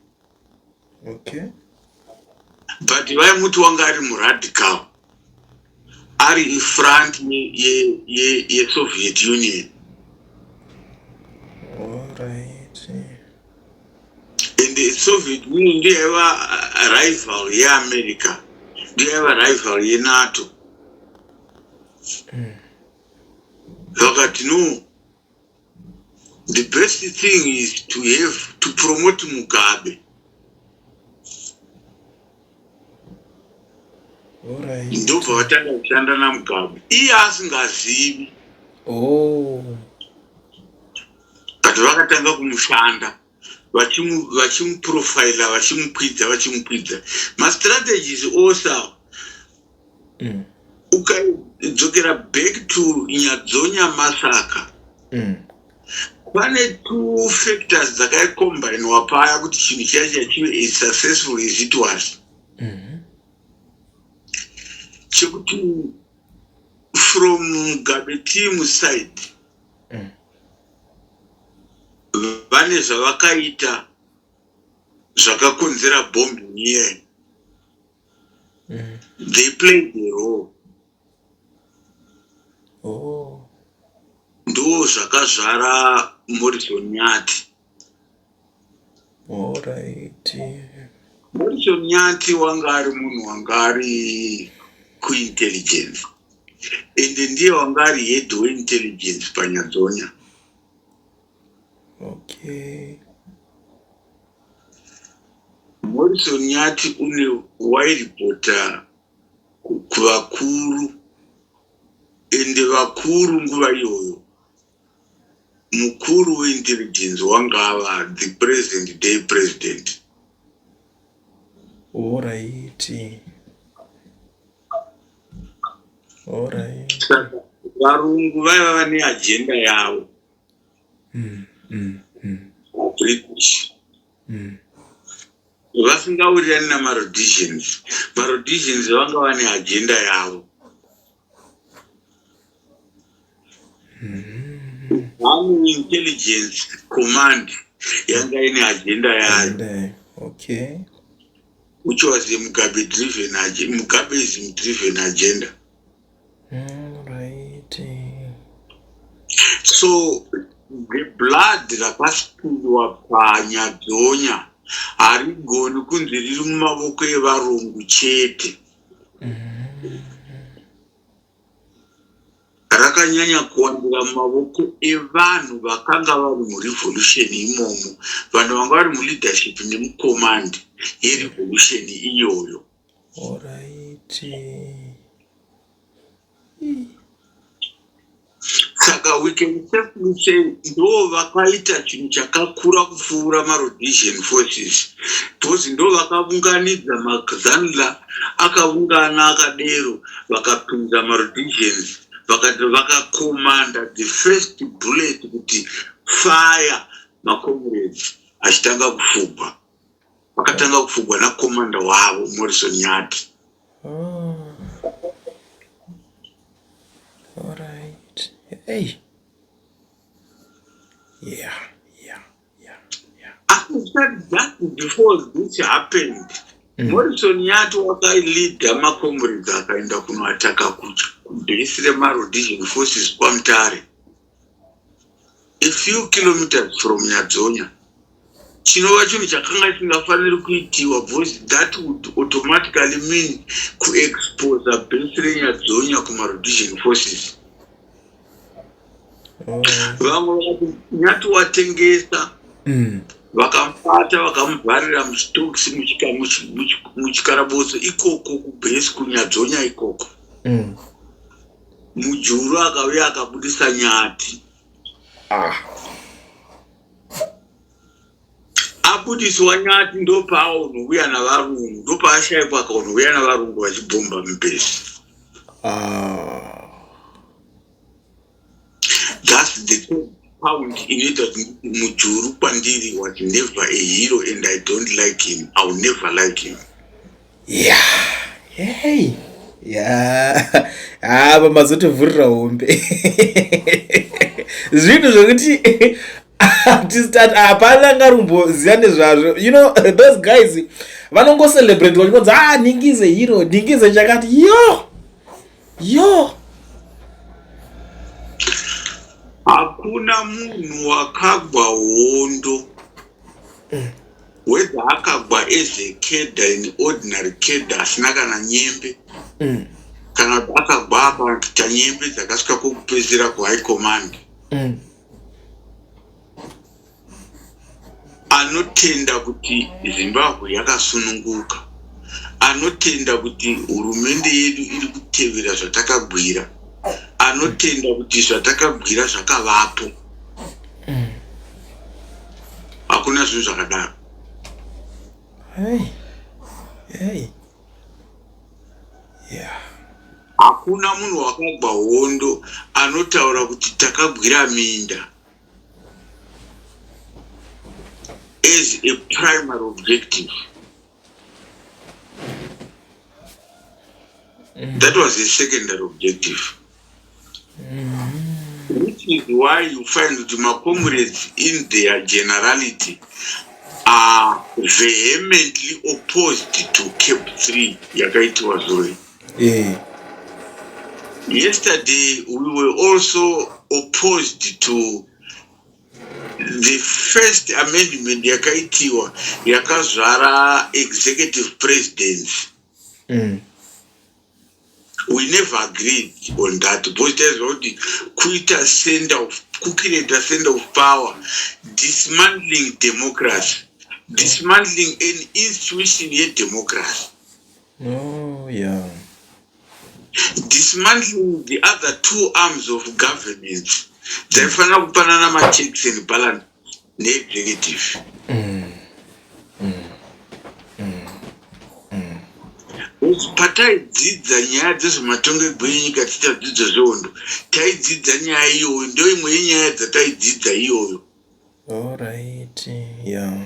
But vaimuti wanga ari muradical, ari front yeSoviet Union. And the Soviet Union ndiyo yaiva rival yeAmerica, ndiyo yaiva rival yeNATO. Vakati no, the best thing is to have to promote Mugabe. Ndobva vatanga kushanda naMugabe iye asingazivi. But vakatanga kumushanda vachimuprofaila, vachimukwidza, vachimukwidza, mastrategies ose awa. Ukadzokera back to Nyadzonya massacre, pane two factors dzakaicombinwa paya kuti chinhu chiya chiya chive as successful as it was. Chekuti from Mugabe team side, vane zvavakaita zvakakonzera bombing iye. They played the role. Ndo zvakazvara Morrison Nyati. Morrison Nyati wanga ari munhu wanga ari kuintelligence, ende ndiye wanga ari head weintelligence paNyadzonya. Morrison Nyati une wairipota kuvakuru ende vakuru nguva iyoyo mukuru weintelligence wanga ava the present day president. Horaiti. Horaiti. Saka varungu vaiva vane agenda yavo. British. Vasingawirirani namaRhodesians. MaRhodesians vanga vane agenda yavo. Army Intelligence Command yanga ine agenda yayo. Okay. Which was a Mugabe driven Mugabeism driven agenda. Right. So the blood rakaspilwa paNyadzonya harigoni kunzi riri mumavoko evarungu chete. Rakanyanya kuwandira mumavoko evanhu vakanga vari murevolution imomo, vanhu vanga vari muleadership nemucommand yerevolution iyoyo. Alright. Saka we can safely say ndo vakaita chinhu chakakura kupfuura maRhodesian forces because ndo vakaunganidza maZanla akaungana akadero vakapinza maRhodesians vakati vakakomanda the first bullet kuti fire macomrades achitanga kufugwa. Vakatanga kufugwa nakomanda wavo Morrison Nyati. Oh. All right. Hey. Yeah, yeah, yeah, yeah. After just before this happened, Morrison Nyati wakaileada macomrades akaenda kunoataka kubhesi remaRhodesian forces kwaMutare. A few kilometers from Nyadzonya. Chinova chinhu chakanga chisingafaniri kuitiwa because that would automatically mean kuexposa bhesi reNyadzonya kumaRhodesian forces. Vamwe vakati Nyati watengesa. Vakamubata vakamuvharira mustokisi muchikaraboso ikoko kubhesi kuNyadzonya ikoko. Mujuru akauya akabudisa Nyati. Abudiswa Nyati ndopaanouya navarungu, ndopaashaikwa akaonouya navarungu vachibhomba mubhesi. That's the third pound inoita kuti Mujuru kwandiri was never a hero and I don't like him. I will never like him. Yeah. Hey. Yeah. Ah, mazotivhurira hombe. Zvinhu zvekuti hatistart hapana ngarumboziva nezvazvo. You know, those guys vanongocelebrate vachingonzi ah ningize hero, ningize chakati. Yo. Yo. Hakuna munhu wakagwa hondo whether akagwa as a cadre, an ordinary cadre asina kana nyembe, kana kuti akagwa akaita nyembe dzakasvika kwokupedzisira kuhigh command, anotenda kuti Zimbabwe yakasununguka, anotenda kuti hurumende yedu iri kutevera zvatakagwira, anotenda kuti zvatakagwira zvakavapo. Hakuna zvinhu zvakadaro. Hey. Hey. Yeah. Hakuna munhu wakagwa hondo anotaura kuti takagwira minda as a primary objective. That was a secondary objective. Which is why you find that my comrades in their generality are vehemently opposed to CAB 3 yakaitiwa zuro. Yesterday we were also opposed to the first amendment yakaitiwa yakazvara executive presidency. We never agreed on that because taiziva kuti kuita center of kucreate center of power, dismantling democracy. Dismantling an institution yedemocracy. Oh, yeah. Dismantling the other two arms of government dzaifanira kupanana machecks and balance neexecutive. Pataidzidza nyaya dzezvematongerwo enyika tichadzidza zvehondo, taidzidza nyaya iyoyo, ndoimwe yenyaya dzataidzidza iyoyo. Alright, yeah.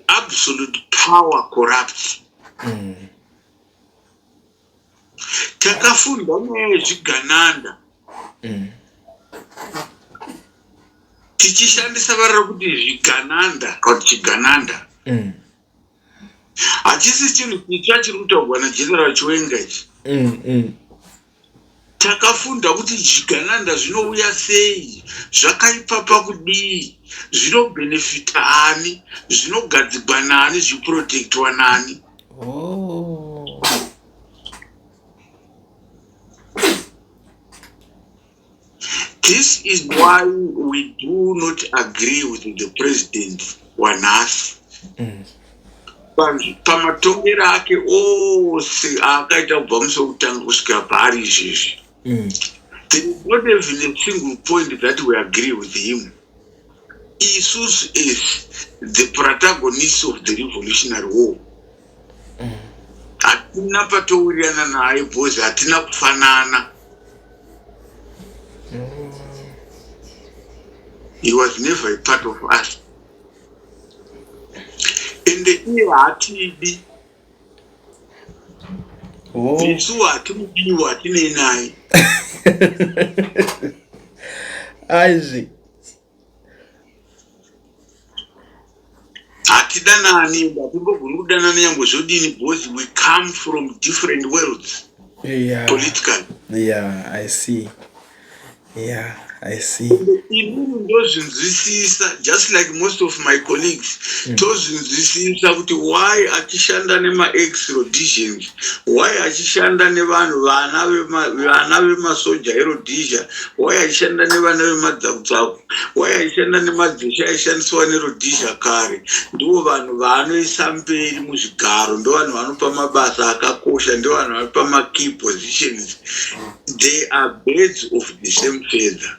Absolute power corrupts. Takafunda nyaya yezvigananda tichishandisa vara rekuti zvigananda kana kuti chigananda. Hachisi chinhu chitsva chiri kutaurwa naGeneral Chiwenga ichi. Takafunda kuti zvigananda zvinouya sei, zvakaipa pakudii, zvinobhenefita ani, zvinogadzigwa nani, zviprotectwa nani. Oh. This is why we do not agree with the president wanhasi. Pamatongero ake ose aakaita kubva musi wekutanga kusvika paari izvezvi. There is not even a single point that we agree with him. Isusu is the protagonist of the revolutionary war. Hatina patowirirana naye because hatina kufanana. He was never a part of us. Ende iye haatidi. Oh. Isu hatimudiwo, hatinei naye. Aizvi. Hatidanani, hatimbogoni kudanana nyangwe zvodini because we come from different worlds politically. Yeah, I see. Yeah, I see. Inini ndozvinzwisisa, just like most of my colleagues, tozvinzwisisa kuti why achishanda nemaex Rhodesians, why achishanda nevanhu vana vemasoja eRhodesia, why achishanda nevana vemadzakutsvaku, why achishanda nemadzishe aishandiswa neRhodesia kare. Ndivo vanhu vaanoisa mberi muzvigaro, ndo vanhu vanopa mabasa akakosha, ndo vanhu vanopa makey positions. They are birds of the same feather.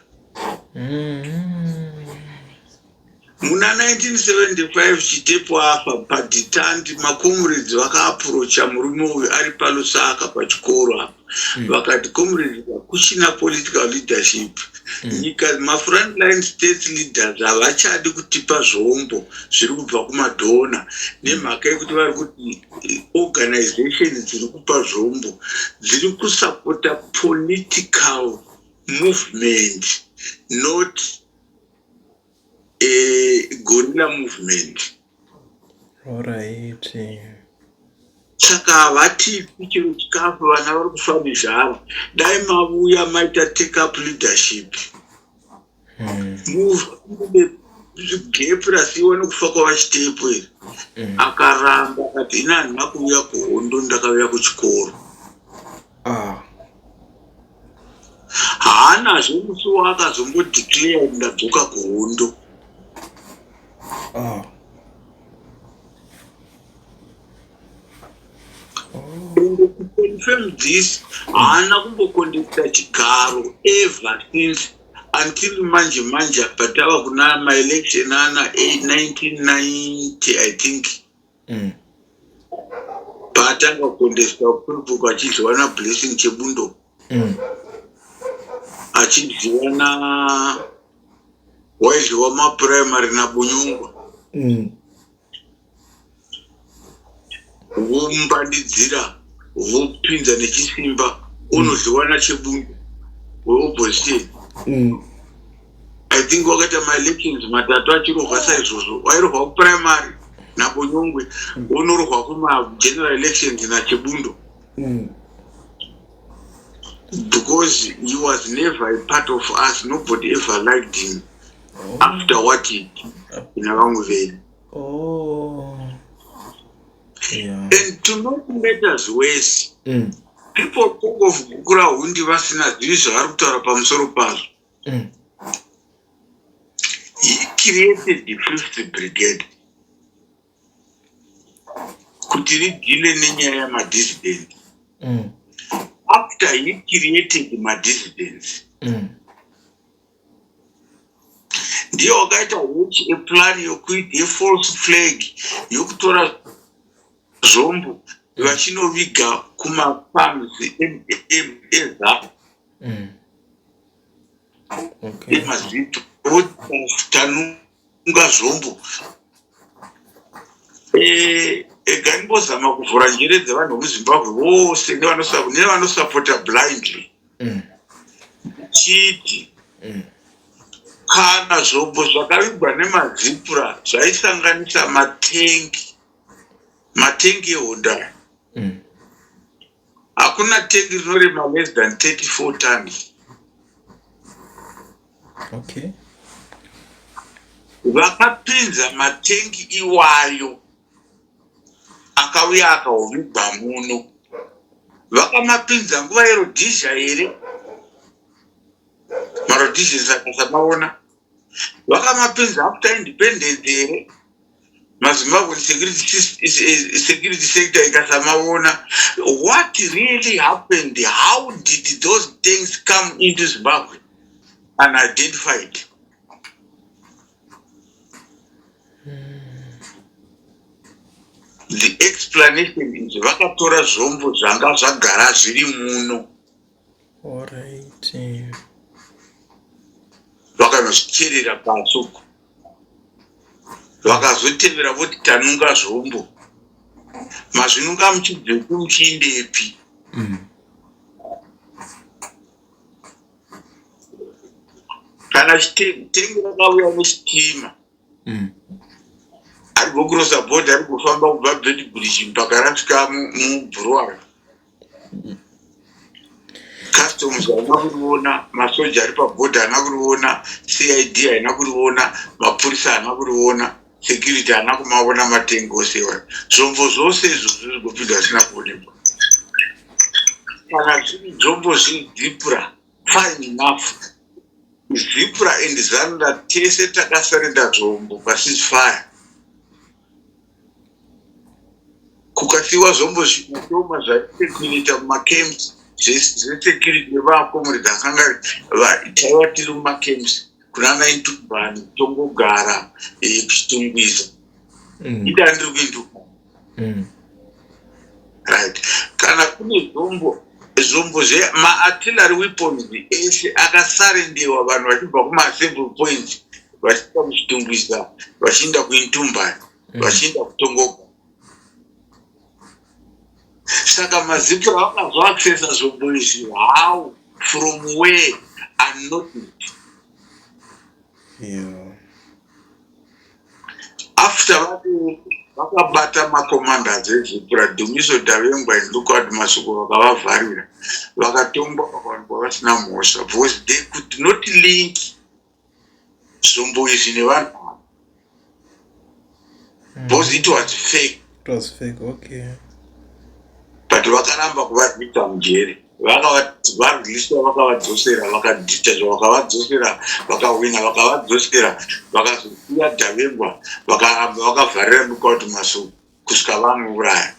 Muna 1975 Chitepo afa padetente, macomrades vakaapproacha murume uyu ari paLusaka pachikoro apa, vakati, "Comrades, hakuchina political leadership. Nyika mafrontline states leaders havachadi kutipa zvombo zviri kubva kumadonor nemhaka yekuti vari kuti organization dziri kupa zvombo dziri kusapota political movement, not a guerrilla movement." Saka havatipi chero chikafu, vana vari kufa nezhara. Dai mavuya maita take up leadership, gap rasiyiwa nekufa kwavaChitepo iri. Akaramba akati, "Ini handina kuuya kuhondo, ndakauya kuchikoro." Haanazve musi waakazombodeclare kuti ndadzoka kuhondo. And to confirm this, haana kumbocontesta chigaro ever since, until manje manje apa tava kuna maelection ana 1990, I think, paatanga kucontesta kuPipebush, achidyiwa naBlessing Chebundo, achidyiwa na waidyiwa maprimary naBunyungwa, vombandidzira, vopinza nechisimba, unodyiwa naChebundo weopposition. I think wakaita maelections matatu achirohwa saizvozvo. Wairohwa kuprimary naBonyongwe, unorohwa kumageneral elections naChebundo, because he was never a part of us. Nobody ever liked him after what he did navamwe vedu. And to make matters worse, people talk of Gukurahundi vasina zivi zvavari kutaura pamusoro pazvo. He created the Fifth Brigade. Kuti ridhile nenyaya yamadissident. After he created madissidents, ndiye wakaita which a plan yokuita yefalse flag yokutora zvombo vachinoviga kumafarms eZAPU. Emazito tanunga zvombo. Ega ndimbozama kuvhura njere dzevanhu vemuZimbabwe vose nevanosapota blindly. Chiti kana zvombo zvakavigwa nemaZIPRA zvaisanganisa matengi, matengi eHonda, hakuna tengi rinorema less than 34 tons. Vakapinza matengi iwayo akauya akaovigwa muno, vakamapinza nguva yeRhodesia here? MaRhodesians akasamaona. Vakamapinza after independence here? MaZimbabwe security sector ikasamaona. What really happened? How did those things come into Zimbabwe unidentified? The explanation is vakatora zvombo zvanga zvagara zviri muno, vakanozvicherera pasi uko, vakazotevera voti tanunga zvombo. Mazvinunga muchibvepi, muchiindepi? Kana tengi rakauya nechitima, ari kucrossa border, ari kufamba kubva Beitbridge mpaka rasvika muBulawayo, customs haina kuriona, masoja ari pabhodha haana kuriona, CID haina kuriona, mapurisa haana kuriona, security haana kumaona matengi ose iwayo. Zvombo zvose izvozvo zvigopinda zvisina kuonekwa. Kana zviri zvombo zviri ZIPRA, fine enough, ZIPRA and ZANLA tese takasurrender zvombo paceasefire. Kukasiyiwa zvombo zvishoma zvaisecurita mumacamps zvesecurity nevacomrades akanga taiva tiri mumacamps kunana Intumbani, Tongogara, Kuchitungwiza. Ida ndiri kuIntumbani. Right, kana kune zvombo zvemaartillery weapons ese akasurrendewa vanhu vachibva kumaassembly points vachienda kuChitungwiza, vachienda kuIntumbani, vachienda kuTongoga, saka maZIPRA vakazoaccessa zvombo izvi how, from where, unnoticed? After vakabata macommanders eZIPRA, Dumiso Davengwa and Lookout Masuku, vakavavharira, vakatongwa, vakawanikwa vasina mhosva because they could not link zvombo izvi nevanhu ava because it was fake. It was fake, okay. But vakaramba kuvabvisa mujeri. Varwiswa, vakavadzosera, vakadischarge, vakavadzosera, vakawina, vakavadzosera, vakazosiya Davengwa, vakaramba vakavharira Lookout Masuku kusvika vamuuraya.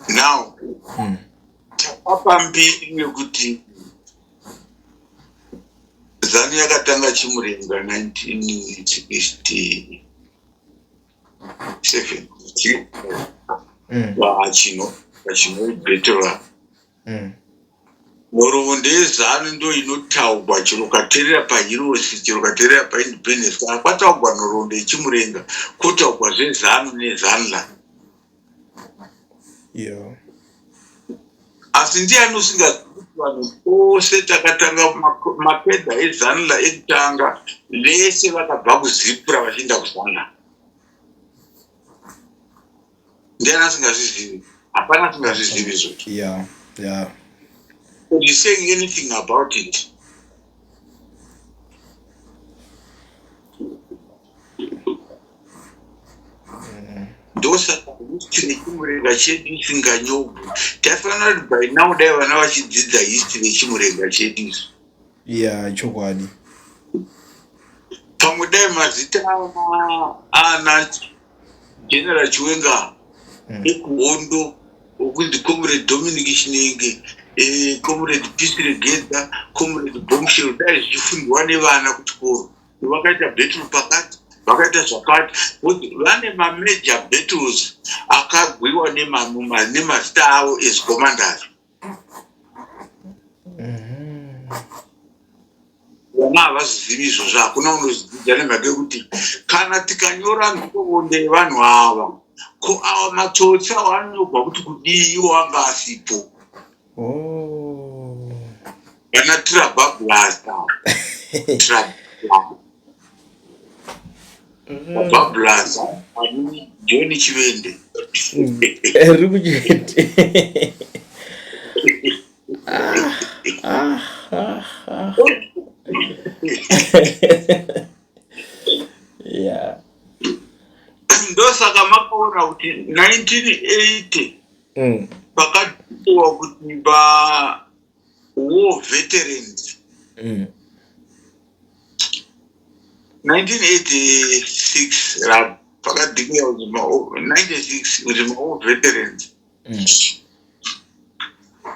Now takapa mbiri yekuti ZANU yakatanga Chimurenga 1967 vachino vachinoibhetora. Nhoroondo yeZANU ndo inotaugwa chero ukateerera paHeroes, chero ukateerera paIndependence. Kana kwataugwa nhoroondo yeChimurenga, kwotaugwa zveZANU neZANLA. Asi ndiani usingazivi kuti vanhu vose takatanga makedha eZANLA ekutanga vese vakabva kuZIPRA vachienda kuZANLA? Ndiani asingazvizivi? Hapana asingazvizivi izvozvo. But you saying anything about it? Ndosaka history yechimurenga chedu isinganyogwi. Taifanira kuti by now dai vana vachidzidza history yechimurenga chedu isu. Yeah, chokwadi. Pamwe dai mazita ana General Chiwenga ekuhondo okunzi Comrade Dominic Chinenge, Comrade Peace Regedza, Comrade Bombshell dai zvichifundwa nevana kuchikoro. Vakaita battle pakati, vakaita zvakati, vane mamajor battles akagwiwa nemazita avo as commanders. Vana havazvizivi izvozvo, hakuna unozvidzidza nemhaka yekuti kana tikanyora nhoroondo yevanhu ava, ko awa matsotsi awo anonyorwa kuti kudii iwo anga asipo. Oh. Vana Tirabablas Tirabablas John Chivende. Riri kuchete. Yeah. Ndosaka makaona kuti 1980 pakatiwa kuti pa war veterans 1986 ra pakadhikiwa kuti 96 kuti ma war veterans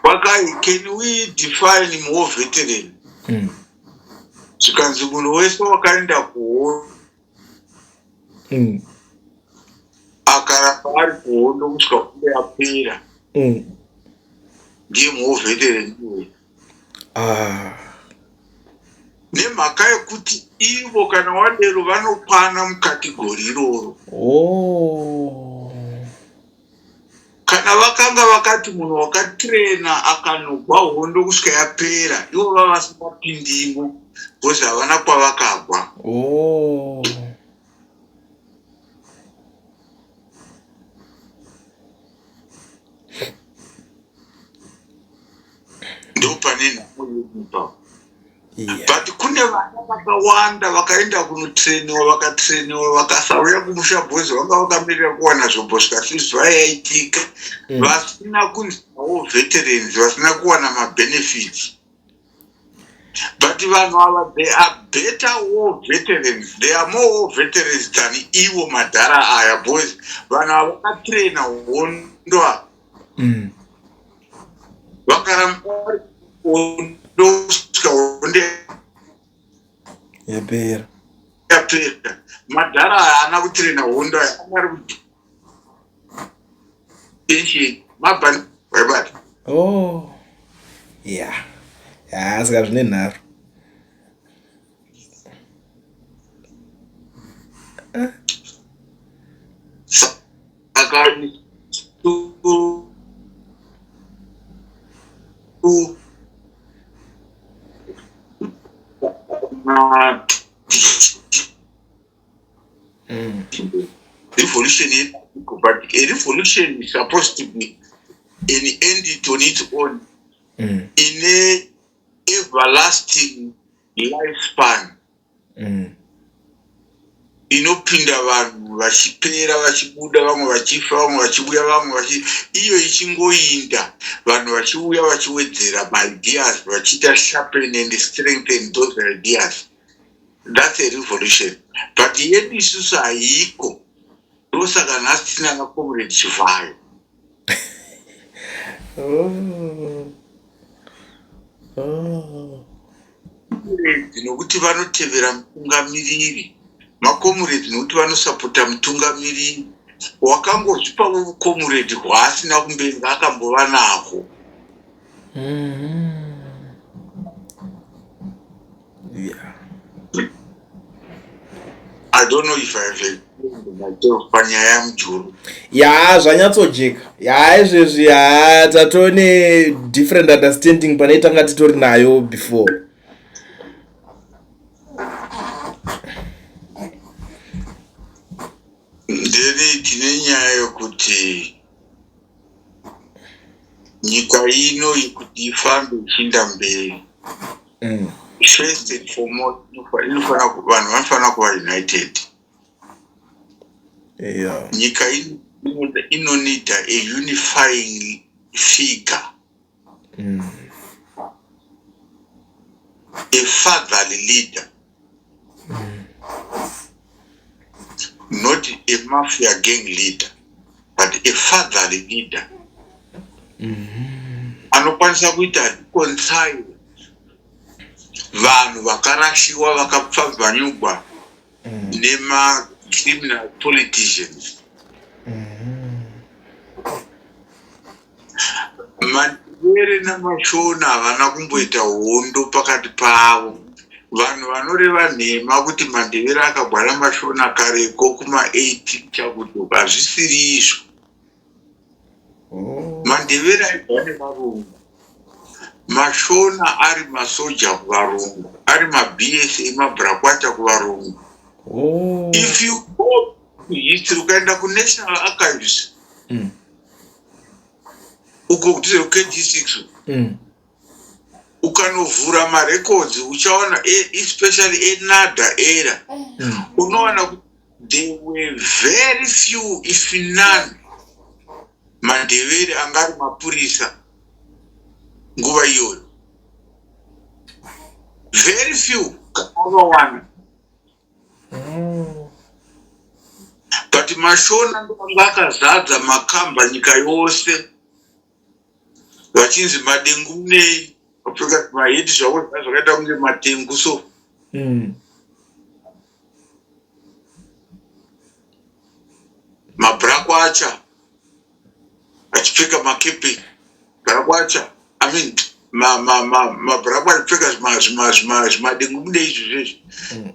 Pakai, can we define war veteran? Zvikanzi munhu wese wakaenda kuhondo akaramba ari kuhondo kusvika kunge yapera ndiye war veteran iwoyo. Nemhaka yekuti ivo kana wadero vanokwana mukategori iroro. Oh. Kana vakanga vakati munhu wakatrena akanogwa hondo kusvika yapera, ivo vava vasingapindimo because havana kwavakagwa. Oh. Ndopane nhamo yedu ipapo. Yeah. But kune vana vakawanda vakaenda kunotreniwa, vakatreniwa vakasauya kumusha because vanga vakamirira kuwana zvombo zvikasizwa yaitika. Vasina kunzi war veterans, vasina kuwana mabenefits. But vanhu ava, they are better war veterans. They are more war veterans than ivo madhara aya boys. Vanhu ava vakatrena hondo ava. Vakaramba vari hondo kusvika hondo yapera. Yapera. Madhara aya haana kutrena hondo aya, anga ari kutension. Mabhani waibata. Oh. Yeah. Yeah, saka zvine nharo. Saka revolution, but a revolution is supposed to be an entity on its own, in a everlasting lifespan inopinda vanhu vachipera, vachibuda, vamwe vachifa, vamwe vachiuya, vamwe vachi iyo ichingoinda, vanhu vachiuya vachiwedzera maideas, vachiita sharpen and strengthen those ideas. That's a revolution, but yedu isusu haiko. Ndosaka nhasi tisina naComrade Chivhayo. Oh. Comrades nokuti vanotevera mutungamiriri, macomrades nokuti vanosapota mutungamiriri wakangozvipawo ucomrade hwaasina kumbenga akambova nahwo. I don't know if I have explained myself panyaya yaMujuru. Ya, zvanyatsojeka. Ya, izvezvi ya tatone different understanding pane tanga titori nayo before. Then tine nyaya yokuti nyika ino yekuti ifambe ichiinda mberi, first and foremost vanhu vanofanira kuva united. Nyika ino Inonida a unifying figure. A fatherly leader. Not a mafia gang leader, but a fatherly leader. Anokwanisa kuita reconcile vanhu vakarashiwa vakapfabvanyugwa nemacriminal politicians. Mandevere naMashona havana kumboita hondo pakati pavo. Vanhu vanoreva nhema kuti Mandevere akabwa naMashona kareko kuma-18 chakuti hazvisiri izvo. Mandevere aibva nevarungu. Mashona ari masoja kuvarungu, ari maBSA mabhurakwata kuvarungu. If you go to history ukaenda kuNational Archives uko kuti KG6 ukanovhura marecords uchaona especially eNADA era unowana kuti there were very few if none Mandevere anga ari mapurisa nguva iyoyo. Very few akawana. But Mashona ndo anga akazadza makamba nyika yose vachinzi madengu munei vapfeka maheti zvavo zvanga zvakaita kunge matengu so. Mabrakwacha achipfeka makepe brakwacha, I mean mabrakwa achipfeka zvimadengu mude izvi zvezvi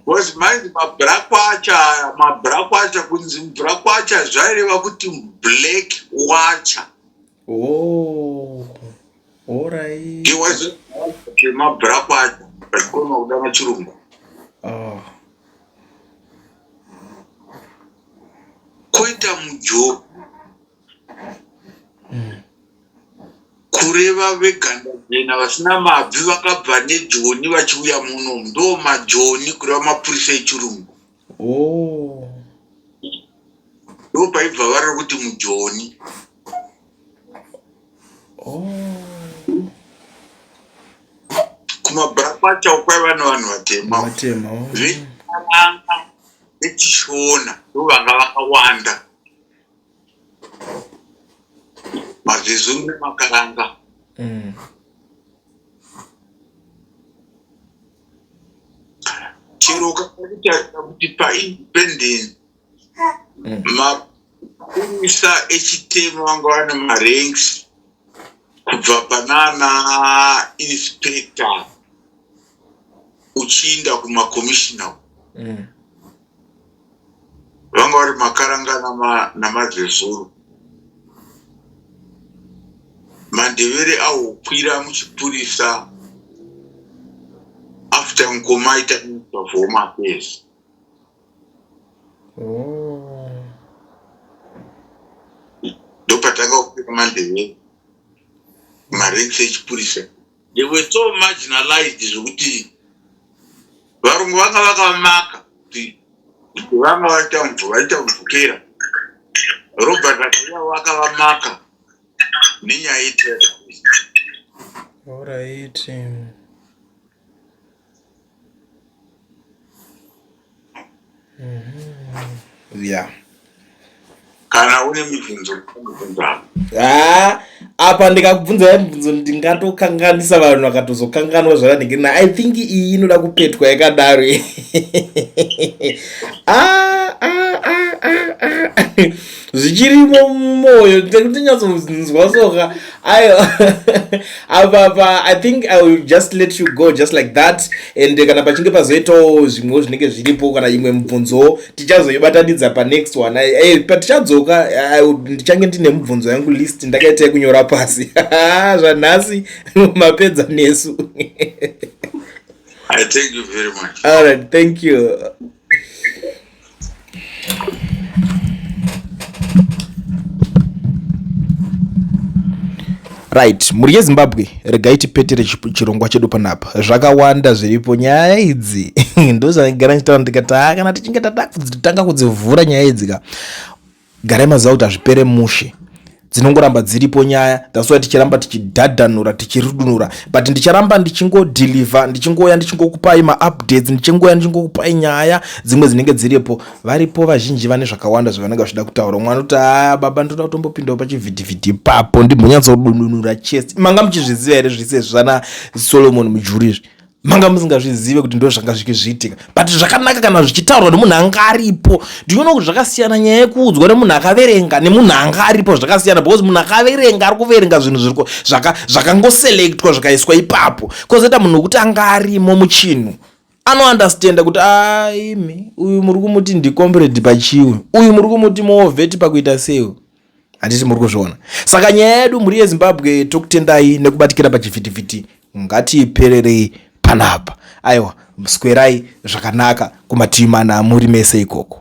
because mainzi mabrakwacha aya, mabrakwacha kunzi brakwacha zvaireva kuti black watcher. Oh. Alright. Mabrakwacha vachikona kuda machirungu. Koita mujoko kureva veganda jena vasina mabvi vakabva nejoni vachiuya muno, ndo majoni kureva mapurisa echirungu. Ndo paibva vari kuti mujoni. Kumabrakwacha kwaiva nevanhu vatema. Vatema. Vechikaranga vechishona ndo vanga vakawanda. Mazezuru nemakaranga. Chero ukatarisa kuti paindependence mapurisa echitema vanga vane maranks kubva panana inspector uchiinda kumacommissioner. Vanga vari makaranga namazezuru. Mandevere ahokwira muchipurisa after Nkomo aita Minister of Home Affairs. Ndopatanga kukwira Mandevere maranks echipurisa. They were so marginalized zvekuti varungu vanga vakavamaka kuti vanga vaita mvukera. Robert Aguilar vakavamaka nenyaya yeterrorism. Alright. Yeah. Kana une mibvunzo mibvunzo. Ah, apa ndikakubvunza mibvunzo ndingatokanganisa vanhu vakatozokanganwa zvavanenge na. I think iyi inoda kupetwa yakadaro. Ah, ah, ah, ah, ah. Zvichirimo mumwoyo ndekuti nyatsonzwa soka ayo apa apa. I think I will just let you go just like that, and kana pachinge pazoitawo zvimwewo zvinenge zviripo kana imwe mubvunzo tichazoibatanidza panext one patichadzoka. Ndichange ndine mubvunzo yangu list ndakaita yekunyora pasi. Zvanhasi mapedza nesu. I thank you very much. All right, thank you. Right, mhuri yeZimbabwe, regai tipetere chirongwa chedu panapa. Zvakawanda zviripo nyaya idzi, ndozvandagara ndichitaura ndikati haa kana tichinge tatanga kudzivhura nyaya idzi ka. Garai maziva kuti hazvipere mushe, dzinongoramba dziripo nyaya. That's why tichiramba tichidhadhanura, tichirudunura, but ndicharamba ndichingodeliver, ndichingouya ndichingokupai maupdates, ndichingoya ndichingokupai nyaya dzimwe dzinenge dziripo. Varipo vazhinji vane zvakawanda zvavanenge vachida kutaura. Umwe anoti, "A baba, ndoda kutombopindawo pachivhitivhiti ipapo ndimbonyatsodununura chest." Manga muchizviziva here zvise zvana Solomon Mujuru izvi? Manga musingazvizive kuti ndo zvanga zvichizviitika, but zvakanaka kana zvichitaurwa nemunhu anga aripo. Ndinoona kuti zvakasiyana, nyaya yekuudzwa nemunhu akaverenga nemunhu anga aripo zvakasiyana, because munhu akaverenga ari kuverenga zvinhu zviriko zvakangoselectwa zvikaiswa ipapo, kwozoita munhu wekuti anga arimo muchinhu anounderstanda kuti aimi, uyu muri kumuti ndicomrade pachiwe, uyu muri kumuti muovheti pakuita sei. Handiti muri kuzviona? Saka nyaya yedu, mhuri yeZimbabwe, tokutendai nekubatikira pachivhitivhiti. Ngatipererei panapa. Aiwa, swerai zvakanaka kumativi mana muri mese ikoko.